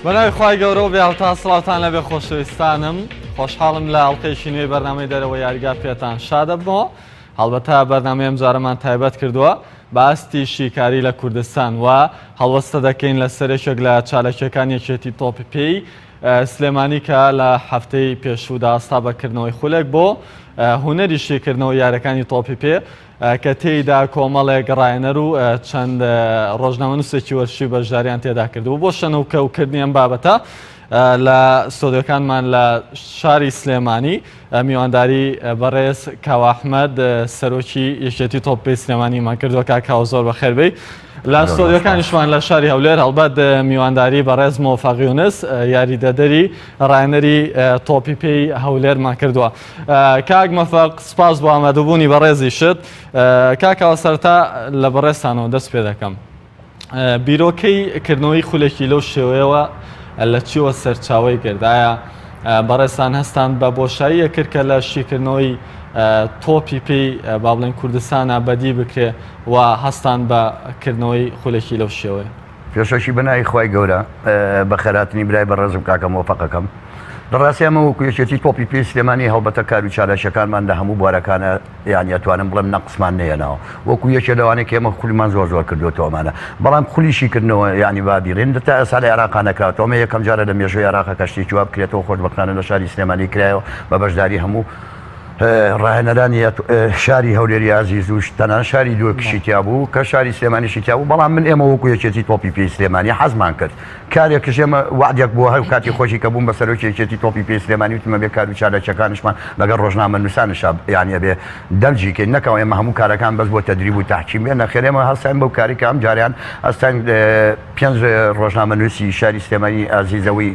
بەناوی خوای گەورە و بێهاوتا سڵاوتان لەبێ خۆشەویستانم خۆشحاڵم لە ئەڵلقەیەکی نوێی بەرنامەی دەرەوە یاریگا پێتان شادەبمەوە هەڵبەتە بەرنامەی ئەمجارەمان تایبەت کردووە بە ئاستی شیکاری لە کوردستان و هەڵوەستە دەکەین لەسەر یەکێک لە چالاکیەکان یەکێتی تۆپی پێی سلێمانی کە لە هەفتەی پێشوودا هەستا بە کردنەوەی خولێک بۆ هونەری شیکردنەوەی یاریەکانی تۆپی پێ کە تێیدا کۆمەڵێک ڕاهێنەر و چەند ڕۆژنامەنووسێکی وەرزشی بەشداریان تێدا کردبوو بۆ شەنوکەوکردنی ئەم بابەتە لە ستۆدیۆکانمان لە شاری سلێمانی میوانداری بەڕێز کاوە ئەحمەد سەرۆکی یەکێتی تۆپی سلێمانیمان کردووە کاک کاوە زۆر بەخێربێی لە ستۆدیۆکانیشمان لە شاری هەولێر هەڵبەت میوانداری بەڕێز مۆفەق یونس یاریدەدەری ڕاهێنەری تۆپی پێی هەولێرمان کردووە کاک مەفەق سپاس بۆ ئامادەبوونی بەڕێزیشت کاک کاوە سەرەتا لە بەڕێزتانەوە دەست پێ دەکەم بیرۆکەی کردنەوەی خولێکی لەو شێوەیەوە لە چیوە سەرچاوەی گرت؟ ئایا بەڕێزتان هەستان بە بۆشاییە کرد کە لە شیکردنەوەی تۆپی پێی با بڵێن کوردستانە بەدی بکرێ و هەستان بە کردنەوەی خولێکی لەو شێوەیە؟ پێشەکی بە ناوی خوای گەورە بەخێرهاتنی برای بەڕێزم کاکە مۆفەقەکەم. لە ڕاستی ئەمە وەکو یەکێتی تۆپی پێی سلێمانی هەڵبەتە کار و چالاکیەکانمان لە هەموو بوارەکانە یانی ئەتوانم بڵێم نەقسمان نەیەناوە وەکو یەکێ لەوانەی کە ئێمە خولیمان زۆر زۆر کردووەتەوە ئەمانە بەڵام خولی شیکردنەوە یانی با بیڵێن تا ئێستا لە عێراقا نەکراوەتەوە ئەمە یەکەم جارە لە مێژووی عێراقا کە شتێکی وا بکرێتەوە خۆشبەختانە لە شاری سلێمانی کرایەوە بە بەشداری هەموو ڕاهێنەرانی شاری هەولێری ئازیز و تەنان شاری دووەکیشی تیا بوو کە شاری سلێمانیشی تیا بوو بەڵام من ئێمە وەکو یەکێتی تۆپی پێی سلێمانی حەزمان کرد کارێکش ئێمە وەعدێک بووە هەر کاتی خۆشی کە بووم بە سەرۆکی یەکێتی تۆپی پێی سلێمانی وتم ئەبێ کار و چالاکیەکانیشمان لەگەڵ ڕۆژنامەنووسانیشا یانی ئەبێ دەمجی کەین نەکەوە ئێمە هەموو کارەکان بەس بۆ تەدریب و تەحکیم بێ نەخێر ئێمە هەستاین بەو کاری کە ئەم جاریان هەستاین پێنج ڕۆژنامەنووسی شاری سلێمانی ئازیزەوەی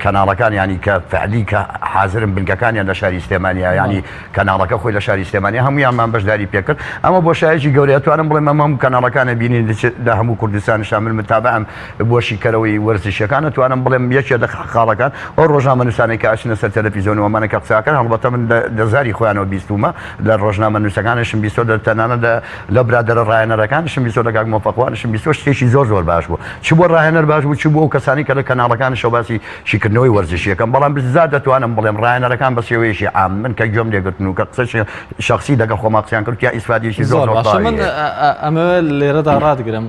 کەناڵەکان ینی کە فعلی کە حازرن بنکەکانیان لە شاری سلێمانیا ینی کەناڵەکە خۆی لە شاری سلێمانی هەموویانمان بەشداری پێکرد ئەمە بۆشایەکی گەورەیە توانم بڵێم ئەمە هەموو کەناڵەکانە بینین لە هەموو کوردستان شامل متابعم بۆ شیکەرەوەی وەرزشیەکان ئەتوانم بڵێم یەکێ لە خاڵەکان ئەو ڕۆژنامەنووسانەی کە ئەچنە سەر تەلەفیزیۆن و ئەمانە کە قسەکەن هەڵبەتە من لە زاری خۆیانەوە بیستوومە لە ڕۆژنامەنووسەکانشم بیستووە لە تەنانەت لە لە برادەرە ڕاهێنەرەکانشم بیستووە لە کاک مۆفەقوانشم بیستووە شتێکی زۆر زۆر باش بوو چ بۆ ڕاهێنەر باش بوو چ بۆ ئەو کەسانی کە لە کەناڵەکانشەوە باسی شیکردنەوەی وەرزشیەکەم بەڵام بزا دەتوانم بڵێم ڕاهێنەرەکان بە شێوەیەکی عام من کە گوێم لێگرتن و کە قسەی شخصی لەگەڵ خۆما قسەیان کرد یا ئیسفادەیەکی زۆر زۆر زۆر باشە من تەواوی هەیە. ئەمەوێت لێرەدا ڕاتگرم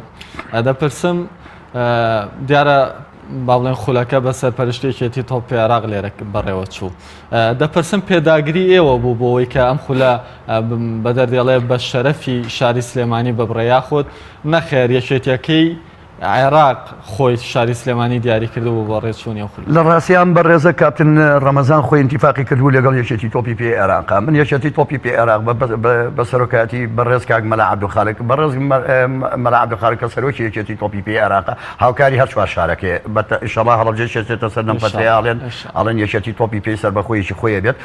دەپرسم دیارە با بڵێن خولەکە بە سەرپەرشتی یەکێتی تۆپی عێراق لێرە بەڕێوە چوو دەپرسم پێداگری ئێوە بوو بۆەوەی کە ئەم خولە بە دەردێڵێ بە شەرەفی شاری سلێمانی ببڕێ یاخود نەخێر یەکێتیەکەی عێراق خۆی شاری سلێمانی دیاری کردبوو بۆ ڕێچوونی ئەو خولە. لە ڕاستیا ئەم بەڕێزە کاپتن ڕەمەزان خۆی ئینتیفاقی کردبوو لەگەڵ یەکێتی تۆپی پێی عێراق من یەکێتی تۆپی پێی عێراق بە سەرۆکایەتی بەڕێز کاک مەلا عەبدولخالق بەڕێز مەلا عەبدولخالق کە سەرۆکی یەکێتی تۆپی پێی عێراقە هاوکاری هەر چوار شارەکەیە بە ئینشەڵا هەڵەبجەیش ئەچێتە سەر لەم فەترەیە ئەڵێن ئەڵێن یەکێتی تۆپی پێی سەربەخۆیەکی خۆی ئەبێت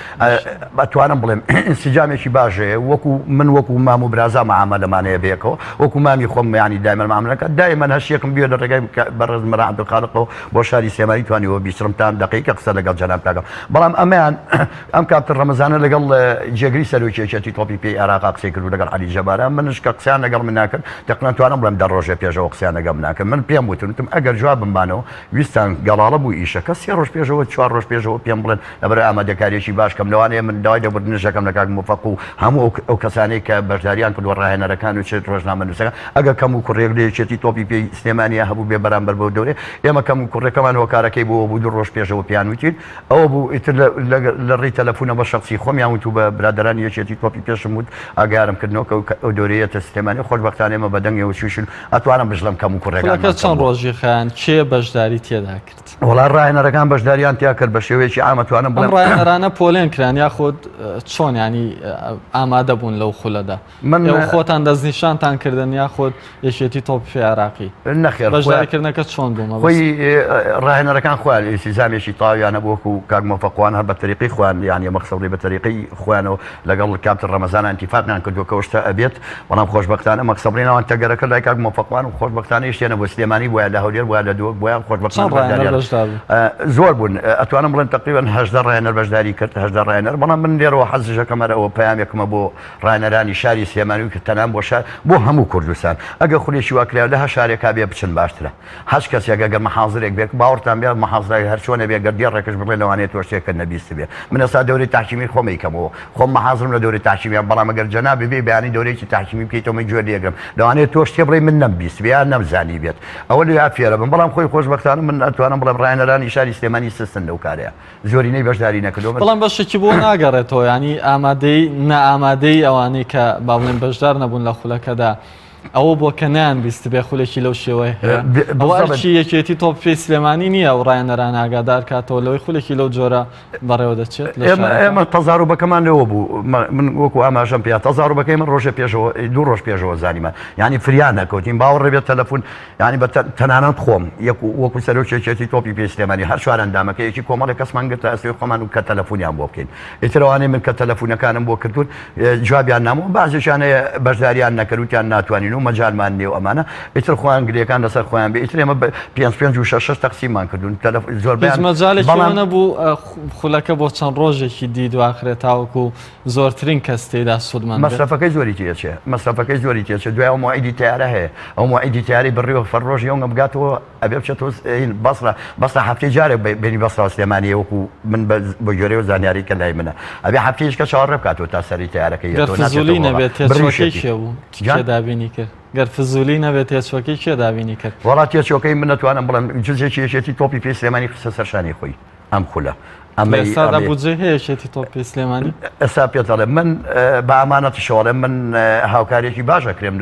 ئەتوانم بڵێم ئینسجامێکی باش هەیە وەکو من وەکو مام و برازا معامەلەمان هەیە بەیەکەوە وەکو مامی خۆم یانی دایمەن معامەلەکە دایمەن هەر شتێکم بوێ لە ڕێگای بەڕێز مەلا عەبدولخالقەوە بۆ شاری سلێمانی توانیوە بیسڕم تا ئەم دەقەی کە قسە لەگەڵ جەناب کاکەم بەڵام ئەمەیان ئەم کاپتن ڕەمەزانە لەگەڵ جێگری سەرۆکی یەکێتی تۆپی پێی عێراقا قسەی کرد و لەگەڵ عەلی جەبارە منش کە قسەیان لەگەڵ من ناکرد تەقریبا توانم بڵێم دە ڕۆژێ پێشەوە قسەیان لەگەڵ من ناکرد من پێم وتن وتم ئەگەر جوابم بانەوە ویستان گەڵاڵە بوو ئیشەکە سێ ڕۆژ پێشەوە چوار ڕۆژ پێشەوە پێم بڵێن لەبەر ئامادەکاریەکی باش کەم لەوانەیە من داوای لێبوردنش دەکەم لە کاک مۆفەق و هەموو ئەو کەسانەی کە بەشداریان کردووە ڕاهێنەرەکان و چ ڕۆژنامەنووسەکان ئەگەر کەم و کوڕیەک لە یەکێتی تۆپی پێی سلێمانیا هەبوو بێ بەرامبەر بەو دەورەیە ئێمە کەم و کوڕەکەمان هۆکارەکەی بۆ بوو دوو ڕۆژ پێشەوە پێیان وتین ئەوە بوو ئیتر لە ڕێی تەلەفونە بە شەخسی خۆمیان وت و بە برادەرانی یەکێتی تۆپی پێشم وت ئاگارم کردنەوە کە ئەو دەورەیەتە سلێمانی خۆشبەختانە ئێمە بە دەنگەوە چووشن ئەتوانم بشڵێم کەم و کوڕەکانمان خولەکە کەم چەند بوو. ڕۆژی خایاند کێ بەشداری تێدا کرد؟ وەڵا ڕاهێنەرەکان بەشداریان تیا کرد بە شێوەیەکی عام ئەتوانم ئەم بڵێم. ڕاهێنەرانە پۆلێن کران یاخود چۆن یانی ئامادە بوون لەو خولەدا؟ من ئێوە خۆتان دەستنیشانتان کردن یاخود یەکێتی تۆپی پێی عێراقی؟ نەخێر بەشداریکردنەکە چۆن بوو مەبەست؟ خۆی ڕاهێنەرەکان خۆیان ئینسیجامێکی تەواویان هەبوو وەکو کاک مۆفەقوان هەر بە تەریقەی خۆیان یانی ئەمە قسە بڵێ بە تەریقەی خۆیانەوە لەگەڵ کاپتن ڕەمەزان ئینتیفاقیان کردووە کە ئەو شتە ئەبێت بەڵام خۆشبەختانە مەکسە بڵێن ئەوان تەگەرەکە لای کاک مۆفەقوان و خۆشبەختانە هیچ شتێ نەبوو سلێمانی بوایە لە هەولێر بوایە لە دهۆک بوایە خۆشبەختانە چەند ڕاهێنەر بەشداریان بەشدار بوون؟ زۆر بوون ئەتوانم بڵێم تەقریبەن 18 ڕاهێنەر بەشداری کرد 18 ڕاهێنەر بەڵام من لێرەوە حەزش ئەکەم هەر ئەوە پەیامێکمە بۆ ڕاهێنەرانی شاری سلێمانی و کە تەنان بۆ شار بۆ هەموو کوردستان ئەگەر خولێکی وا کرا لە هەر شارێکا بێ. بچن باشترە. هەچ کەسێک ئەگەر محازرێک بێ باوەڕتان بێ محازرای هەر چۆنێ بێ گەر دێڕێکش بڵێ لەوانەیە تۆ شتێکت نەبیستبێ. من ئێستا دەورەی تەحکیمی خۆم ئەیکەمەوە. خۆم محازرم لە دەورەی تەحکیمیان بەڵام ئەگەر جەنابی بێی بەیانی دەورەیەکی تەحکیمی بکەیتەوە من گوێ لێگرم. لەوانەیە تۆ شتێ بڵێی من نەمبیستبێ یا نەمزانیبێت. ئەوە لەویا فێرەبم. بەڵام خۆی خۆشبەختانە من ئەتوانم بڵێم ڕاهێنەرانی شاری سلێمانی سستن لەو کارەیا. زۆرینەی بەشداری نەکردووە. بەڵام بەشێکی بۆ ناگەڕێتەوە یانی ئامادەی نائامادەی ئەوانەی کە با بڵێن بەشدار نەبوون لە خولەکەدا ئەوە بۆ کە نەیان بیستبێ خولێکی لەو شێوەیە هەیە. ئەوە ئەرکی یەکێتی تۆپی پێی سلێمانی نییە و ڕاهێنەران ئاگادار کاتەوە لەوەی خولێکی لەو جۆرە بەڕێوە دەچێت لە ئێمە شارەکە؟ ئێمە تەزاروبەکەمان لەوە بوو من وەکو ئاماژەم پێ تەزاروبەکەی من ڕۆژێ پێشەوە دوو ڕۆژ پێشەوە زانیمان یعنی فریا نەکەوتین باوەڕ بێت تەلەفۆن یانی بە تەنانەت خۆم یەک وەکو سەرۆکی یەکێتی تۆپی پێی سلێمانی هەر چوار ئەندامەکە یەکی کۆمەڵێک کەسمان گرتە ئەستۆی خۆمان و کە تەلەفونیان بۆ بکەین ئیتر ئەوانەی من کە تەلەفونەکانم بۆ کردوون جوابیان نامەوە بازێکیان هەیە بەشداریان نەکرد وتیان ناتوانین و مەجالمان نییە و ئەمانە ئیتر خۆیان گرێکان لەسەر خۆیان بێ ئیتر ئێمە پێنج پێنج و شەش شەش تەقسیممان کردوون تەلەف هیچ زۆربەیان مەجالێکی بەڵام ئەوە نەبوو خولەکە بۆ چەند ڕۆژێکی دی دواخرێت تاوەکو زۆرترین کەس تێیدا سوودمەند بێت. مەسرەفەکەی زۆری تێچێ مەسرەفەکەی زۆری تێچێ دوای ئەو مواعیدی تەیارە هەیە ئەو مواعیدی تەیارەی بڕیوە فەر ڕۆژی ئەونگە بگاتەوە ئەبێ بچێتەوە بەسرە بەسرە هەفتەی جارێک بێنی بەسرا و سلێمانیە وەکو من بە گوێرەی و زانیاری کە لای منە ئەبێ هەفتەیەک کە چاوەڕێ بکاتەوە تا سەری تەیارەکەی گەر یەتەوە فزولی ناچێتەوە نەبێت تێچووەکەی بڕیشێتی کێ بوو جان کێ دابینی کرد گەر فزولی نەبێت تێچووەکەی کێ دابینی کرد؟ وەڵا تێچووەکەی من نەتوانم بڵێم جزێکی یەکێتی تۆپی پێی سلێمانی خستە سەر شانی خۆی ئەم خولە ئەمەی ئێستادا بودجەی هەیە یەکێتی تۆپی سلێمانی؟ ئێستا پێت ئەڵێم من بە ئامانەتیشەوە ئەڵێم من هاوکاریەکی باش ئەکرێم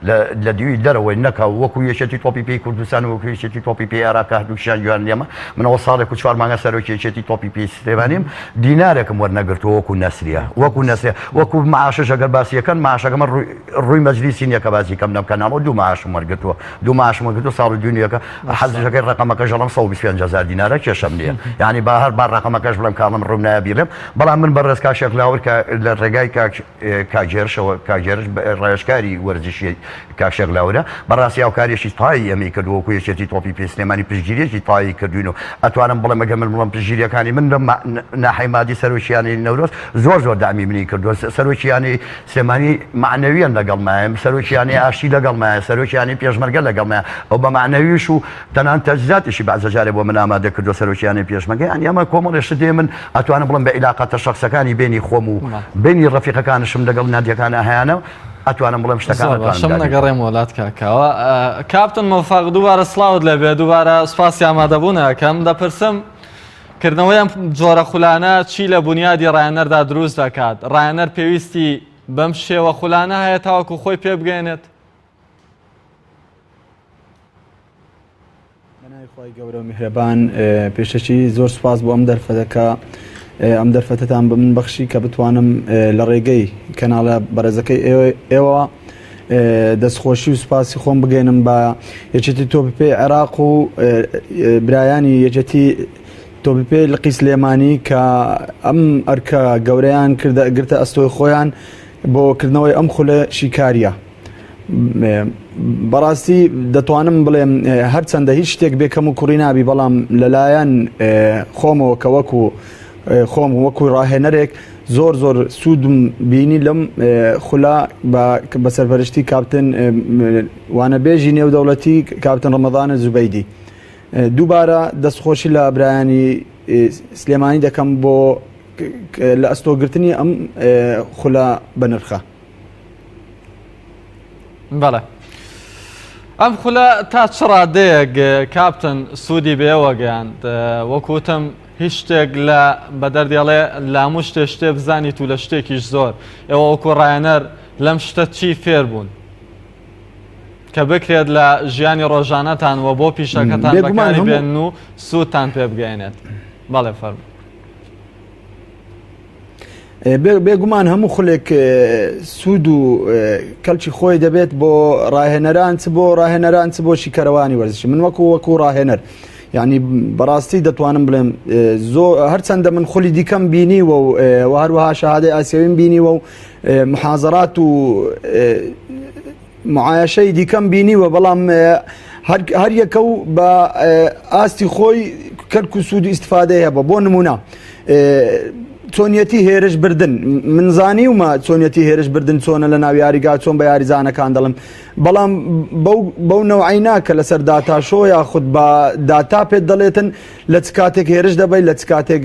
لە لە دیوی دەرەوەی نەکا وەکو یەکێتی تۆپی پێی کوردستان و وەکو یەکێتی تۆپی پێی عێراق کە هەردووکیان گوێیان لێمە من ئەوە ساڵێک و چوار مانگە سەرۆکی یەکێتی تۆپی پێی سلێمانیم دینارێکم وەرنەگرتووە وەکو نەسریە وەکو نەسریە وەکو معاشش ئەگەر باسی یەکەن معاشەکەمە ڕووی ڕووی مەجلیسی نییە کە باسی کەم لەم کەناڵەوە دوو معاشم وەرگرتووە دوو معاشم وەرگرتووە ساڵ و دوو نیوەکە حەزیشەکەی ڕەقەمەکەش ئەڵێم 125 هەزار دینارە کێشەم نییە یعنی با هەر با ڕەقەمەکەش بڵێم کاڵم ڕووم نایە بیڵێم بەڵام من بەڕێز کاک شێخ لاور کە لە ڕێگای کاک کاک هێرشەوە کاک هێرش ڕاوێژکاری وەرزشی کاک شێخ لاورە بەڕاستی هاوکاریەکی تایی ئەمەی کردووە وەکو یەکێتی تۆپی پێی سلێمانی پشتگیریەکی تایی کردوین و ئەتوانم بڵێم ئەگەر من بڵێم پشتگیریەکانی من لە ناحەی مادی سەرۆکی یانەی نەورۆز زۆر زۆر دامی منی کردووە سەرۆکی یانەی سلێمانی مەعنەویەن لەگەڵمایە، سەرۆکی یانەی ئاشتی لەگەڵمایە، سەرۆکی یانەی پێشمەرگە لەگەڵمایە، ئەو بە مەعنەویش و تەنانەت تەجهیزاتیشی بەعزە جارێ بۆ من ئامادە کردووە سەرۆکی یانەی پێشمەرگە، یانی ئەمە کۆمەڵێ شت هەیە من ئەتوانم بڵێم بە ئیلاقاتە شەخسەکانی بەینی خۆم و بەینی ڕەفیقەکانشم لەگەڵ نادیەکانا هەیانە ئەتوانم بڵێم شتەکان زۆر باشە ئەتوانم من دابین بکەم. ئەگەڕێمەوە لات کاک کاوە. کاپتن مۆفەق دووبارە سڵاوت لێبێ دووبارە سوپاسی ئامادەبوون ئەکەم دەپرسم کردنەوەی ئەم جۆرە خولانە چی لە بونیادی ڕاهێنەردا دروست دەکات؟ ڕاهێنەر پێویستی بەم شێوە خولانە هەیە تاوەکو خۆی پێ بگەیەنێت؟ بەناوی خوای گەورە و میهرەبان پێشەکی زۆر سوپاس بۆ ئەم دەرفەتە کە ئەم دەرفەتەتان بە من بەخشی کە بتوانم لە ڕێگەی کەناڵە بەڕێزەکەی ئێوە دەستخۆشی و سوپاسی خۆم بگەێنم بە یەکێتی تۆپی پێی عێراق و برایانی یەکێتی تۆپی پێی لقی سلێمانی کە ئەم ئەرکە گەورەیان کردە گرتە ئەستۆی خۆیان بۆ کردنەوەی ئەم خولە شیکاریە. بەڕاستی دەتوانم بڵێم هەرچەندە هیچ شتێک بێ کەم و کوڕی نابی بەڵام لەلایەن خۆمەوە کە وەکو خۆم وەکو ڕاهێنەرێک زۆر زۆر سوودم بینی لەم خولە بە سەرپەرشتی کاپتن وانەبێژی نێودەوڵەتی کاپتن ڕەمەزانە زوبەیدی دووبارە دەستخۆشی لە برایانی سلێمانی دەکەم بۆ لە ئەستۆگرتنی ئەم خولە بەنرخە. بەڵێ ئەم خولە تا چ ڕادەیەک کاپتن سوودی بێوە گەیاند وەکوتم هیچ شتێک لە بەدەر دێڵێ لە هەموو شتێ شتێ بزانیت و لە شتێکیش زۆر ئێوە وەکو ڕایەنەر لەم شتە چی فێر بوون کە بکرێت لە ژیانی ڕۆژانەتان و بۆ پیشەکەتان بەکاری بێن و سوودتان پێ بگەێنێت بەڵێ فەرموو. بێگومان هەموو خولێک سوود و کەلکی خۆی دەبێت بۆ ڕاهێنەران چ بۆ ڕاهێنەران چ بۆ شیکەرەوانی وەرزشی من وەکو وەکو ڕاهێنەر یعنی بەڕاستی دەتوانم بڵێم زۆر هەرچەندە من خولی دیکەم بینیوە و هەروەها شەهادەی ئاسیاویم بینیوە و محازرات و معایەشەی دیکەم بینیوە بەڵام هەر یەکە و بە ئاستی خۆی کەلک و سوود ئیسفادەیە بە بۆ نمونە. چۆنیەتی هێرش بردن من زانیومە چۆنیەتی هێرش بردن چۆنە لە ناو یاریگا چۆن بە یاریزانەکان دەڵم بەڵام بەو نەوعی نا کە لەسەر data show یاخود بە داتا پێت دەڵێتن لە چ کاتێک هێرش دەبەی لە چ کاتێک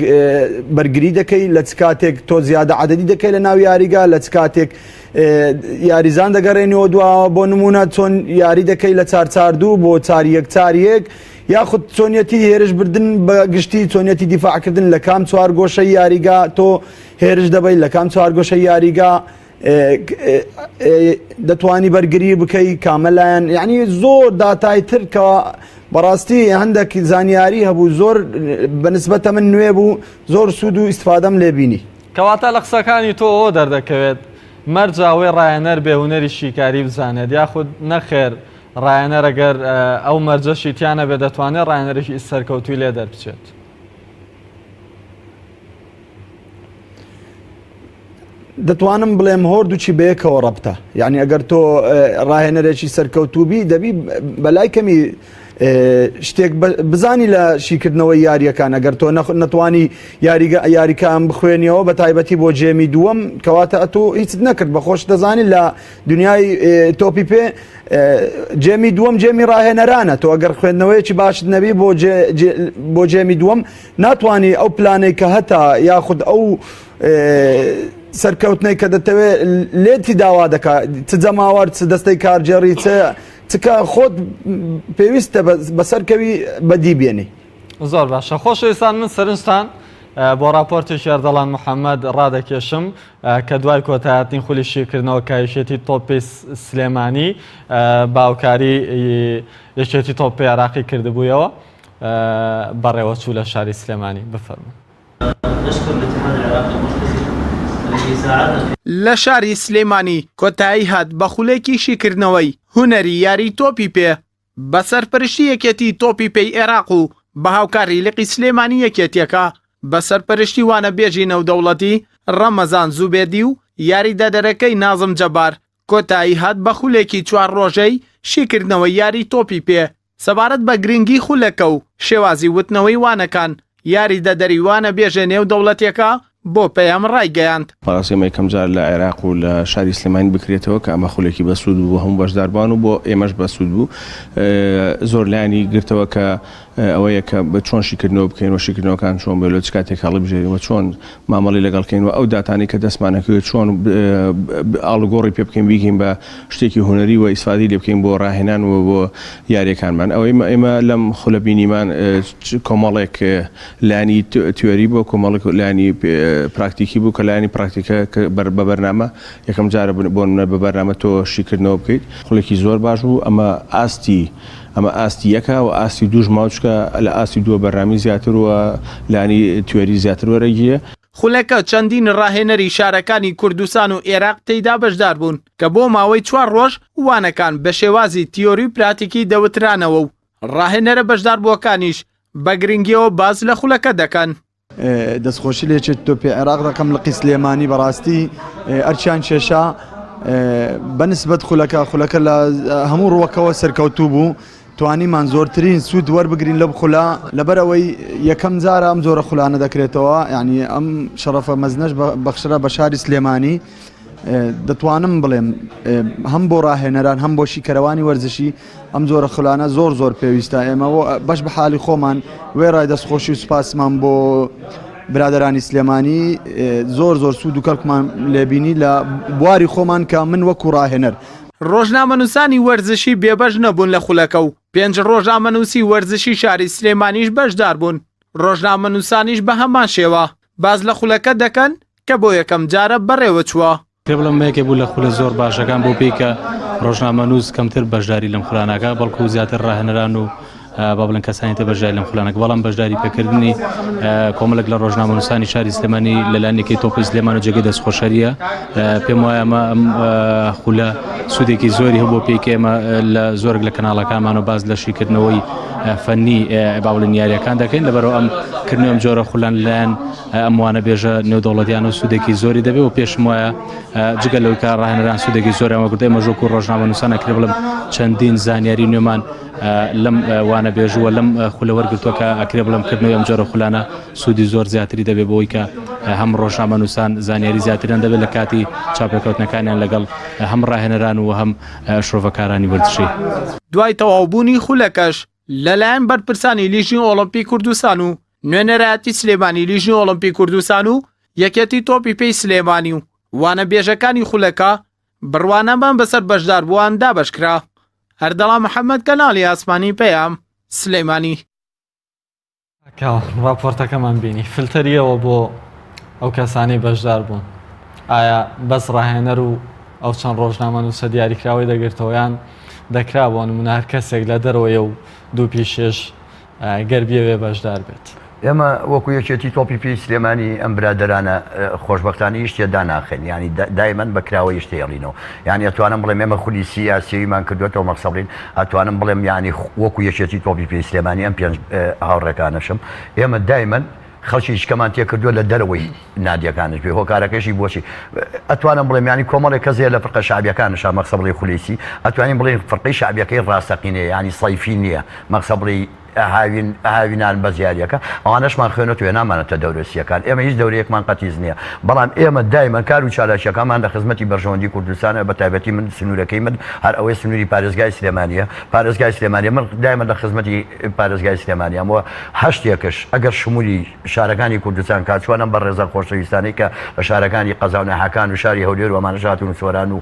بەرگری دەکەی لە چ کاتێک تۆ زیادە عەدەدی دەکەی لە ناو یاریگا لە چ کاتێک یاریزان دەگەڕێنەوە دواوە بۆ نمونە چۆن یاری دەکەی لە 4-4-2 بۆ 4-1-4-1 یاخود چۆنیەتی هێرش بردن بە گشتی چۆنیەتی دیفاعکردن لە کام چوارگۆشەی یاریگا تۆ هێرش دەبەی لە کام چوارگۆشەی یاریگا دەتوانی بەرگری بکەی کامە لایەن یعنی زۆر داتای تر کە بەڕاستی هەندێک زانیاری هەبوو زۆر بەنسبەتە من نوێ بوو زۆر سوود و ئیسفادەم لێبینی. کەواتە لە قسەکانی تۆ ئەوە دەردەکەوێت مەرجە ئەوەی ڕایەنەر بێ هونەری شیکاری بزانێت یاخود نەخێر ڕایەنەر ئەگەر ئەو مەرجەشی تیا نەبێت دەتوانێت ڕایەنەرێکی سەرکەوتووی لێ دەربچێت؟ دەتوانم بڵێم هۆردووچی بەیەکەوە ڕەبتە یعنی ئەگەر تۆ ڕاهێنەرێکی سەرکەوتوبی دەبی بەلای کەمی شتێک بزانی لە شیکردنەوەی یاریەکان ئەگەر تۆ نەتوانی یاریگە یاریکان بخوێنیەوە بە تایبەتی بۆ جێمی دووەم کەواتە ئەتۆ هیچت نەکرد بە خۆش دەزانی لە دنیای تۆپی پێ جێمی دووەم جێمی ڕاهێنەرانە تۆ ئەگەر خوێندنەوەیەکی باشت نەبی بۆ بۆ جێمی دووەم ناتوانانی ئەو پلانەی کە هەتا یاخود ئەو سەرکەوتنەی کە دەتەوێت لێتی داوا دەکات چ جەماوەر چ دەستەی کارگێڕی چ چکە خۆت پێویستە بەسەرکەوی بەدی بێنی. زۆر باشە خۆشەویستان من سەرنجتان بۆ راپۆرتێکی ئەردەڵان محەممەد ڕادەکێشم کە دوای کۆتایهاتنی خولی شیکردنەوە کە یەکێتی تۆپی سلێمانی باوکاری یەکێتی تۆپی عراقی کردبوویەوە بەڕێوەچوو لە شاری سلێمانی بفەرموون. لە شاری سلێمانی کۆتایی هات بە خولێکی شیکردنەوەی هونەری یاری تۆپی پێ بە سەرپەرشتی یەکێتی تۆپی پێی عێراق و بە هاوکاری لقی سلێمانی یەکێتیەکە بە سەرپەرشتی وانەبێژی نێودەوڵەتی ڕەمەزان زوبێدی و یاریدەدەرەکەی نازم جەبار کۆتایی هات بە خولێکی چوار ڕۆژەی شیکردنەوەی یاری تۆپی پێ سەبارەت بە گرنگی خولەکە و شێوازی وتنەوەی وانەکان، یاریدەدەری وانەبێژە نێودەوڵەتیەکە بۆ پەیام ڕایگەیاند. بەڕاستی ئەمە یەکەم جار لە عێراق و لە شاری سلێمانی بکرێتەوە کە ئەمە خولێکی بەسوود بوو بۆ هەموو بەشداربووان و بۆ ئێمەش بەسوود بوو زۆر لایەنی گرتەوە کە ئەوەیە کە چۆن شیکردنەوە بکەین و شیکردنەوەکان چۆن بێت لە چ کاتێک هەڵیبژێرین و چۆن مامەڵەی لەگەڵ کەین و ئەو داتانەی کە دەستمان ئەکەوێت چۆن ئاڵوگۆڕی پێ بکەین بیکەین بە شتێکی هونەری و ئیسفادەی لێ بکەین بۆ ڕاهێنان و بۆ یاریەکانمان ئەوەی ئێمە لەم خولە بینیمان کۆمەڵێک لایەنی تیۆری بۆ کۆمەڵێک لایەنی پراکتیکی بوو کە لایەنی پراکتیکە بە بەرنامە یەکەم جارە بۆ نمونە بە بەرنامە تۆ شیکردنەوە بکەیت خولێکی زۆر باش بوو ئەمە ئاستی ئەمە ئاستی یەکە و ئاستی دووش ماوە چونکە لە ئاستی دووە بەرنامەی زیاتر و لانی تیۆری زیاتر وەرەگیرێ. خولەکە چەندین ڕاهێنەری شارەکانی کوردستان و ئێراق تێیدا بەشداربوون کە بۆ ماوەی چوار ڕۆژ وانەکان بە شێوازی تیۆری و پراتیکی دەوترانەوە و ڕاهێنەرە بەشداربووەکانیش بە گرنگییەوە باس لە خولەکە دەکەن. دەستخۆشی لە یەکێتی تۆپی عێراق دەکەم لقی سلێمانی بەڕاستی ئەرکیان کێشا بەنسبەت خولەکە خولەکە لە هەموو ڕووەکەوە سەرکەوتوو بوو توانیمان زۆرترین سوود وەربگرین لەم خولە لەبەر ئەوەی یەکەم جارە ئەم جۆرە خولانە دەکرێتەوە یعنی ئەم شەڕەفە مەزنەش بەخشرا بە شاری سلێمانی دەتوانم بڵێم هەم بۆ ڕاهێنەران هەم بۆ شیکەرەوانی وەرزشی ئەم جۆرە خولانە زۆر زۆر پێویستە ئێمە بەش بە حالی خۆمان وێڕای دەستخۆشی و سوپاسمان بۆ برادرانی سلێمانی زۆر زۆر سوود و کەڵکمان لێبینی لە بواری خۆمان کە من وەکو ڕاهێنەر. ڕۆژنامەنووسانی وەرزشی بێبەش نەبوون لە خولەکە و پێنج ڕۆژنامەنووسی وەرزشی شاری سلێمانیش بەشداربوون، ڕۆژنامەنووسانیش بەهەمان شێوە باس لە خولەکە دەکەن کە بۆ یەکەم جارە بەڕێوەچووە. پێ بڵێم یەکێک بوو لە خولە زۆر باشەکان بۆ پێی کە ڕۆژنامەنووس کەمتر بەشداری لەم خولانەکە بەڵکو زیاتر ڕاهێنەران و با بڵێن کەسانی تر بەشداری لەم خولانەکە بەڵام بەشداری پێکردنی کۆمەڵێک لە ڕۆژنامەنووسانی شاری سلێمانی لەلایەن یەکەی تۆپی سلێمان و جێگەی دەستخۆشەریە پێم وایە ئەمە ئەم خولە سوودێکی زۆری هەبوو پێی کە ئێمە لە زۆرێک لە کەناڵەکانمان و باز لە شیکردنەوەی فەنی با بڵێن یاریەکان دەکەین لەبەرەوە ئەم کردنەوەی ئەم جۆرە خولان لەلایەن ئەم وانەبێژە نێودەوڵەتیانە سوودێکی زۆری دەبێت و پێشم وایە جگە لەوەی کە ڕاهێنەران سوودێکی زۆریان وەرگرت ئێمەش وەکو ڕۆژنامەنووسان ئەکرێ بڵێم چەندین زانیاری نوێمان. لەم وانەبێژ و لەم خولە وەرگرتووە کە ئەکرێ بڵێم کردنەوەی ئەم جۆرە خولانە سوودی زۆر زیاتری دەبێت بۆی کە هەم ڕۆژنامەنووسان زانیاری زیاتریان دەبێت لە کاتی چاوپێکەوتنەکانیان لەگەڵ هەم ڕاهێنەران و هەم شرۆڤەکارانی وەرزشی. دوای تەواوبوونی خولەکەش لەلایەن بەرپرسانی لیژنەی ئۆڵۆمپی کوردستان و نوێنەرایەتی سلێمانی لیژنەی ئۆڵۆمپی کوردستان و یەکێتی تۆپی پێی سلێمانی و وانەبێژەکانی خولەکە بڕوانامە بەسەر بەشداربووان دابەشکرا. ئەردەڵان محەمەد کەناڵی ئاسمانی پەیام، سلێمانی. کاوە ڕاپۆرتەکەمان بینی فلتەریەوە بۆ ئەو کەسانەی بەشدار بوون ئایا بەس ڕاهێنەر و ئەو چەند ڕۆژنامەنووسە دیاریکراوەی دەگرتەوە یان دەکرا بۆ نمونە هەر کەسێک لە دەرەوەیە و دوو پیشێش گەر بیەوێ بەشدار بێت. ئێمە وەکو یەکێتی تۆپی پێی سلێمانی ئەم برادەرانە خۆشبەختانە هیچ شتێ داناخەین یانی دایمەن بە کراوەیی شتێ هێڵینەوە یانی ئەتوانم بڵێم ئێمە خولی سی ئاسیەویمان کردوێتەوە مەخسەبڵین ئەتوانم بڵێم یانی وەکو یەکێتی تۆپی پێی سلێمانی ئەم پێنج هاوڕێکانەشم ئێمە دایمەن خەڵکی شکەمان تێکردووە لە دەرەوەی نادیەکانش بێ هۆکارەکەشی بۆچی ئەتوانم بڵێم ینی کۆمەڵێک کەس هەیە لە فرقە شعبیەکانشا مەخسە بڵێ خولیسی ئەتوانین بڵێن فرقەی شعبیەکەی ڕاستەقینەیە ینی سەیفی نییە مەخسە بڵێ هاوین هاوینان بەس یاریەکە ئەوانەشمان خوێنەوە هێنامانەتە دەورە سیەکان ئێمە هیچ دەورەیەکمان قەتیس نییە بەڵام ئێمە دایمەن کار و چالاکیەکانمان لە خزمەتی بەرژەوەندی کوردستانە بە تایبەتی من سنوورەکەی من هەر ئەوەی سنووری پارێزگای سلێمانیە پارێزگای سلێمانیە من دایمە لە خزمەتی پارێزگای سلێمانیام و هەشتێکش ئەگەر شمولی شارەکانی کوردستان کا چۆن ئەم بەڕێزە خۆشەویستانەی کە لە شارەکانی قەزا و ناحەکان و شاری هەولێر و ئەمانەش هاتوون و سۆران و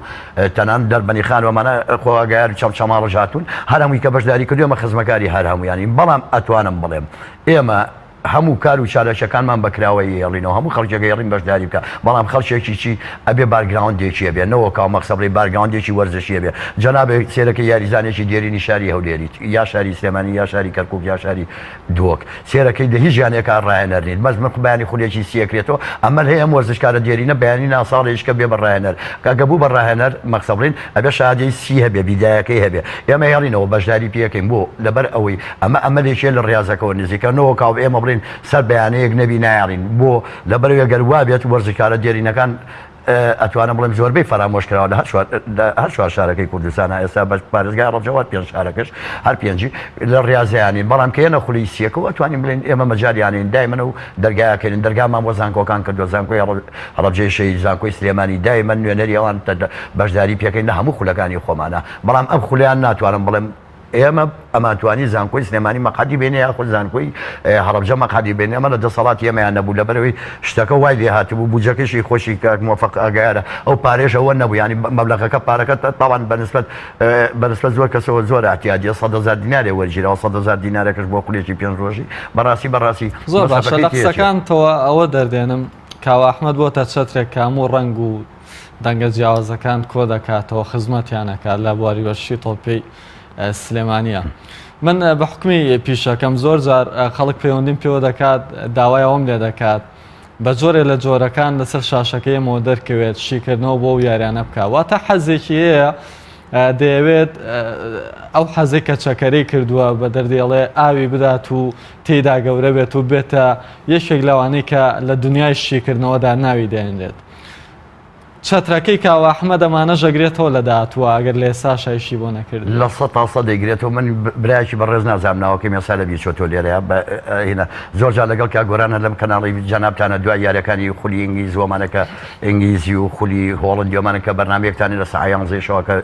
تەنان دەربەنیخان و ئەمانە خۆ ئاگایار چەمچەماڵش هاتوون هەر هەمووی کە بەشداری کردو ئێمە خزمەکاری هەر هەموویانین بەڵام ئەتوانم بڵێم ئێمە هەموو کار و چالاکیەکانمان بە کراوەیی هێڵینەوە هەموو خەڵکێک هێڵین بەشداری بکە بەڵام خەڵکێکی چی ئەبێ background ێکی هەبێ نەوەکاو مەخسە بڵێ background ێکی وەرزشی هەبێ جەنابێک سێرەکە یاریزانێکی دێرینی شاری هەولێریت یا شاری سلێمانی یا شاری کەرکوک یا شاری دهۆک سێرەکەی لە هیچ یانەیەکا ڕاهێنەر نیت بەس من بەیانی خولێکی سیەکرێتەوە ئەمەل هەیە ئەم وەرزشکارە دێرینە بەیانی نا ساڵێکیشکە بێ بە ڕاهێنەر کە بوو بە ڕاهێنەر مەخسە بڵین ئەبێ شادەی سی هەبێ بیدایەکەی هەبێ ئێمە هێڵینەوە بەشداری پێکەین بۆ لەبەر ئەوەی ئەمە ئەمەلێکیە لە ڕاضەکەەوە نزیکە نەوەکاو ئێمە بڵین سەر بەیانەیەک نەبی نایڵین بۆ لەبەرەوەی گەر وابێت وەرزشکارە دێرینەکان ئەتوانم بڵێم زۆربەی فەرامۆش کراوە لە هەر چوار شارەکەی کوردستانە ئێستا بە پارێزگای ڕەبجەوە پێنج شارەکەش هەر پێنجی لە ڕاضیانین بەڵام کە ئێنە خولی سیەکەوە ئەتوانین بڵێن ئێمە مەجالیانین دایمەنە و دەرگاکەین دەرگامان بۆ زانکۆکان کردووە زانکۆی هەڵەبجەی شەهید زانکۆی سلێمانی دایمەن نوێنەری ئەوان بەشداری پێکەین لە هەموو خولەکانی خۆمانە بەڵام ئەم خولیان ناتوانم بڵێم ئێمە ئەمانتوانی زانکۆی سلێمانی مەقعەدی بێنێ یاخود زانکۆی هەڵەبجە مەقعەدی بێنێ ئەمە لە دەسەڵاتی ئێمەیان نەبوو لەبەرەوەی شتەکە وای لێ هاتبوو بودجەکەشی خۆشی کاک مۆفەق ئاگایارە ئەو پارێش ئەوە نەبوو یانی مەبلەغەکە پارەکە تاوان بەنسبەت بەنسبەت زۆر کەسەوە زۆر اعتیادیە 100,000 دینارێ وەرگیراوە 100,000 دینارەکەش بۆ خولێکی پێنج ڕۆژی بەڕاستی بەڕاستی زۆر باشە لە مەسرەفەکەی تێچێ. قسەکانتەوە ئەوە دەردێنم کاوە ئەحمەد بۆتە چەترێک کە هەموو ڕەنگ و دەنگە جیاوازەکان کۆدەکاتەوە خزمەتیان ئەکات لە بواری وەرزشی تۆپی سلێمانیە. من بە حکمی پیشەکەم زۆر جار خەڵک پەیوەندیم پێوە دەکات داوای ئەوەم لێ دەکات بە جۆرێ لە جۆرەکان لەسەر شاشەکەی ئێمەوە دەرکەوێت شیکردنەوە بۆ ئەو یاریانە بکات واتە حەزێکی هەیە دەیەوێت ئەو حەزێک کە چەکەرەی کردووە بە دەردێڵێ ئاوی بدات و تێیدا گەورە بێت و بێتە یەکێک لەوانەی کە لە دنیای شیکردنەوەدا ناوی دێنرێت. چەترەکەی کاوە ئەحمەد ئەمانەش ئەگرێتەوە لە داهاتووە ئەگەر لە ئێستاشا ئیشی بۆ نەکردبێت. لە 100% دەیگرێتەوە من برایەکی بەڕێز نازانم ناوەکەیم ئێستا لە بیر چۆتەوە لێرەیە بە هینا زۆر جار لەگەڵ کاک گۆران هەر لەم کەناڵی جەنابتانە دوای یاریەکانی خولی ئینگلیز و ئەمانە کە ئینگلیزی و خولی هۆڵندی و ئەمانە کە بەرنامەیەکتانی لە سەعات یانزەی شەوە کە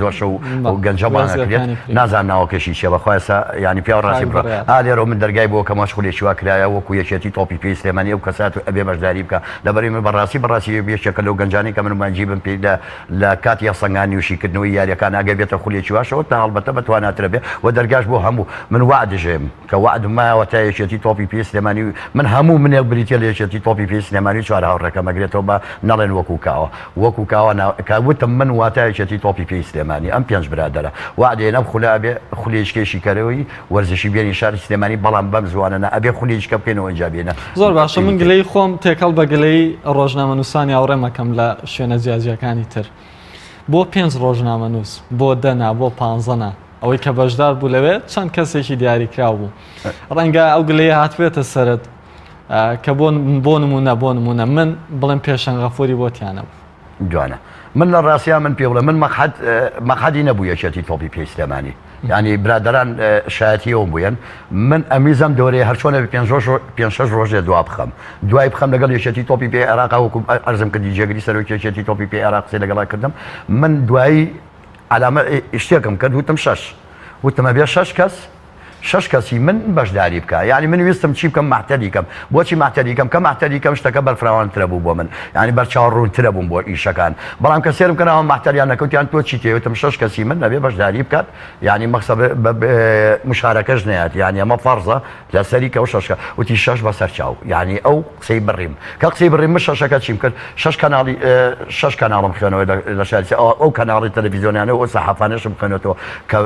زۆر شەو و گەنجە بانگ ئەکرێت نازانم ناوەکەشی چیە بەخوا ئێستا یانی پیاو ڕاستی بڕە ئا لێرەوە من دەرگای بۆ کەم خولێکی وا کرایە وەکو یەکێتی تۆپی پێی سلێمانی ئەو کەسات و ئەبێ بەشداری بکە لەبەرئەوەی من بەڕاستی بەڕاستی یەکێکە لەو گەنجانەی کە من مەنجیبم پێی لە لە کاتی هەڵسەنگاندنی و شیکردنەوەی یاریەکان ئەگەر بێتە خولێکی واشەوە تا هەڵبەتە بەتواناترە بێ و دەرگاش بۆ هەموو من وەعدژێم کە وەعدم مایەوە تا یەکێتی تۆپی پێی سلێمانی و من هەموو منێک بریتیە لە یەکێتی تۆپی پێی سلێمانی و چوار هاوڕێکەم ئەگرێتەوە بە نەڵێن وەکو کاوە وەکو کاوە نا کە وتم من واتا یەکێتی تۆپی پێی سلێمانی ئەم پێنج برادەرە وەعدێن ئەم خولە ئەبێ خولێکیکەی شیکەرەوەی وەرزشی بێنین شاری سلێمانی بەڵام بەم زوانە نا ئەبێ خولێکیکە بکەینەوە ئینجا بێنە زۆر باشە من گلەیی خۆم تێکەڵ بە گلەیی ڕۆژنامەنووسانی هاوڕێم ئەکەم لە شوێنە جیاجیاکانی تر بۆ پێنج ڕۆژنامەنووس بۆ دە نا بۆ پانزە نا ئەوەی کە بەشدار بوو لەوێ چەند کەسێکی دیاریکراو بوو ڕەنگە ئەو گلەیە هاتبێتە سەرت کە بۆ بۆ نمونە بۆ نمونە من بڵێم پێشەنگ غەفوری بۆ تیانە بوو جوانە من لە ڕاستیا من پێ بڵێ من مەقعەد مەقعەدی نەبوو یەکێتی تۆپی پێی سلێمانی. یانی برادەران شایەتی ئەوم بوویەن من ئەمیزەم دەورەیە هەرچۆنە پێ پێنج شەش ڕۆژێ دوا بخەم دوای بخەم لەگەڵ یەکێتی تۆپی پێ عێراق وەکو ئەرزم کردی جێگری سەرۆکی یەکێتی تۆپی پێ عێراق قسەی لەگەڵا کردم من دوایی عەلامە شتێکم کرد وتم شەش وتم ئەبێ شەش کەس شەش کەسی من بەشداری بکا یانی من ویستم چی بکەم مەعتەری کەم بۆچی مەعتەری کەم کە مەعتەری کەم شتەکە بەرفراوانترە بوو بۆ من یانی بەرچاو ڕوونترە بووم بۆ ئیشەکان بەڵام کە سێرم کەناوە مەعتەریان نەکەوتیان تۆ چی تێ وتم شەش کەسی من ئەبێ بەشداری بکات یانی مەخسە مشارەکەش نەیات یانی ئەمە فەرزە لەسەری کە ئەو شەش کە وتی شەش بەسەر چاو یانی ئەو قسەی بڕیم کە قسەی بڕیم من شەشەکە چیم کرد شەش کەناڵی شەش کەناڵم خوێنەوە لە شاری ئەو کەناڵی تەلەڤیزیۆنیانە و ئەو سەحافانەشم خوێنێتەوە کە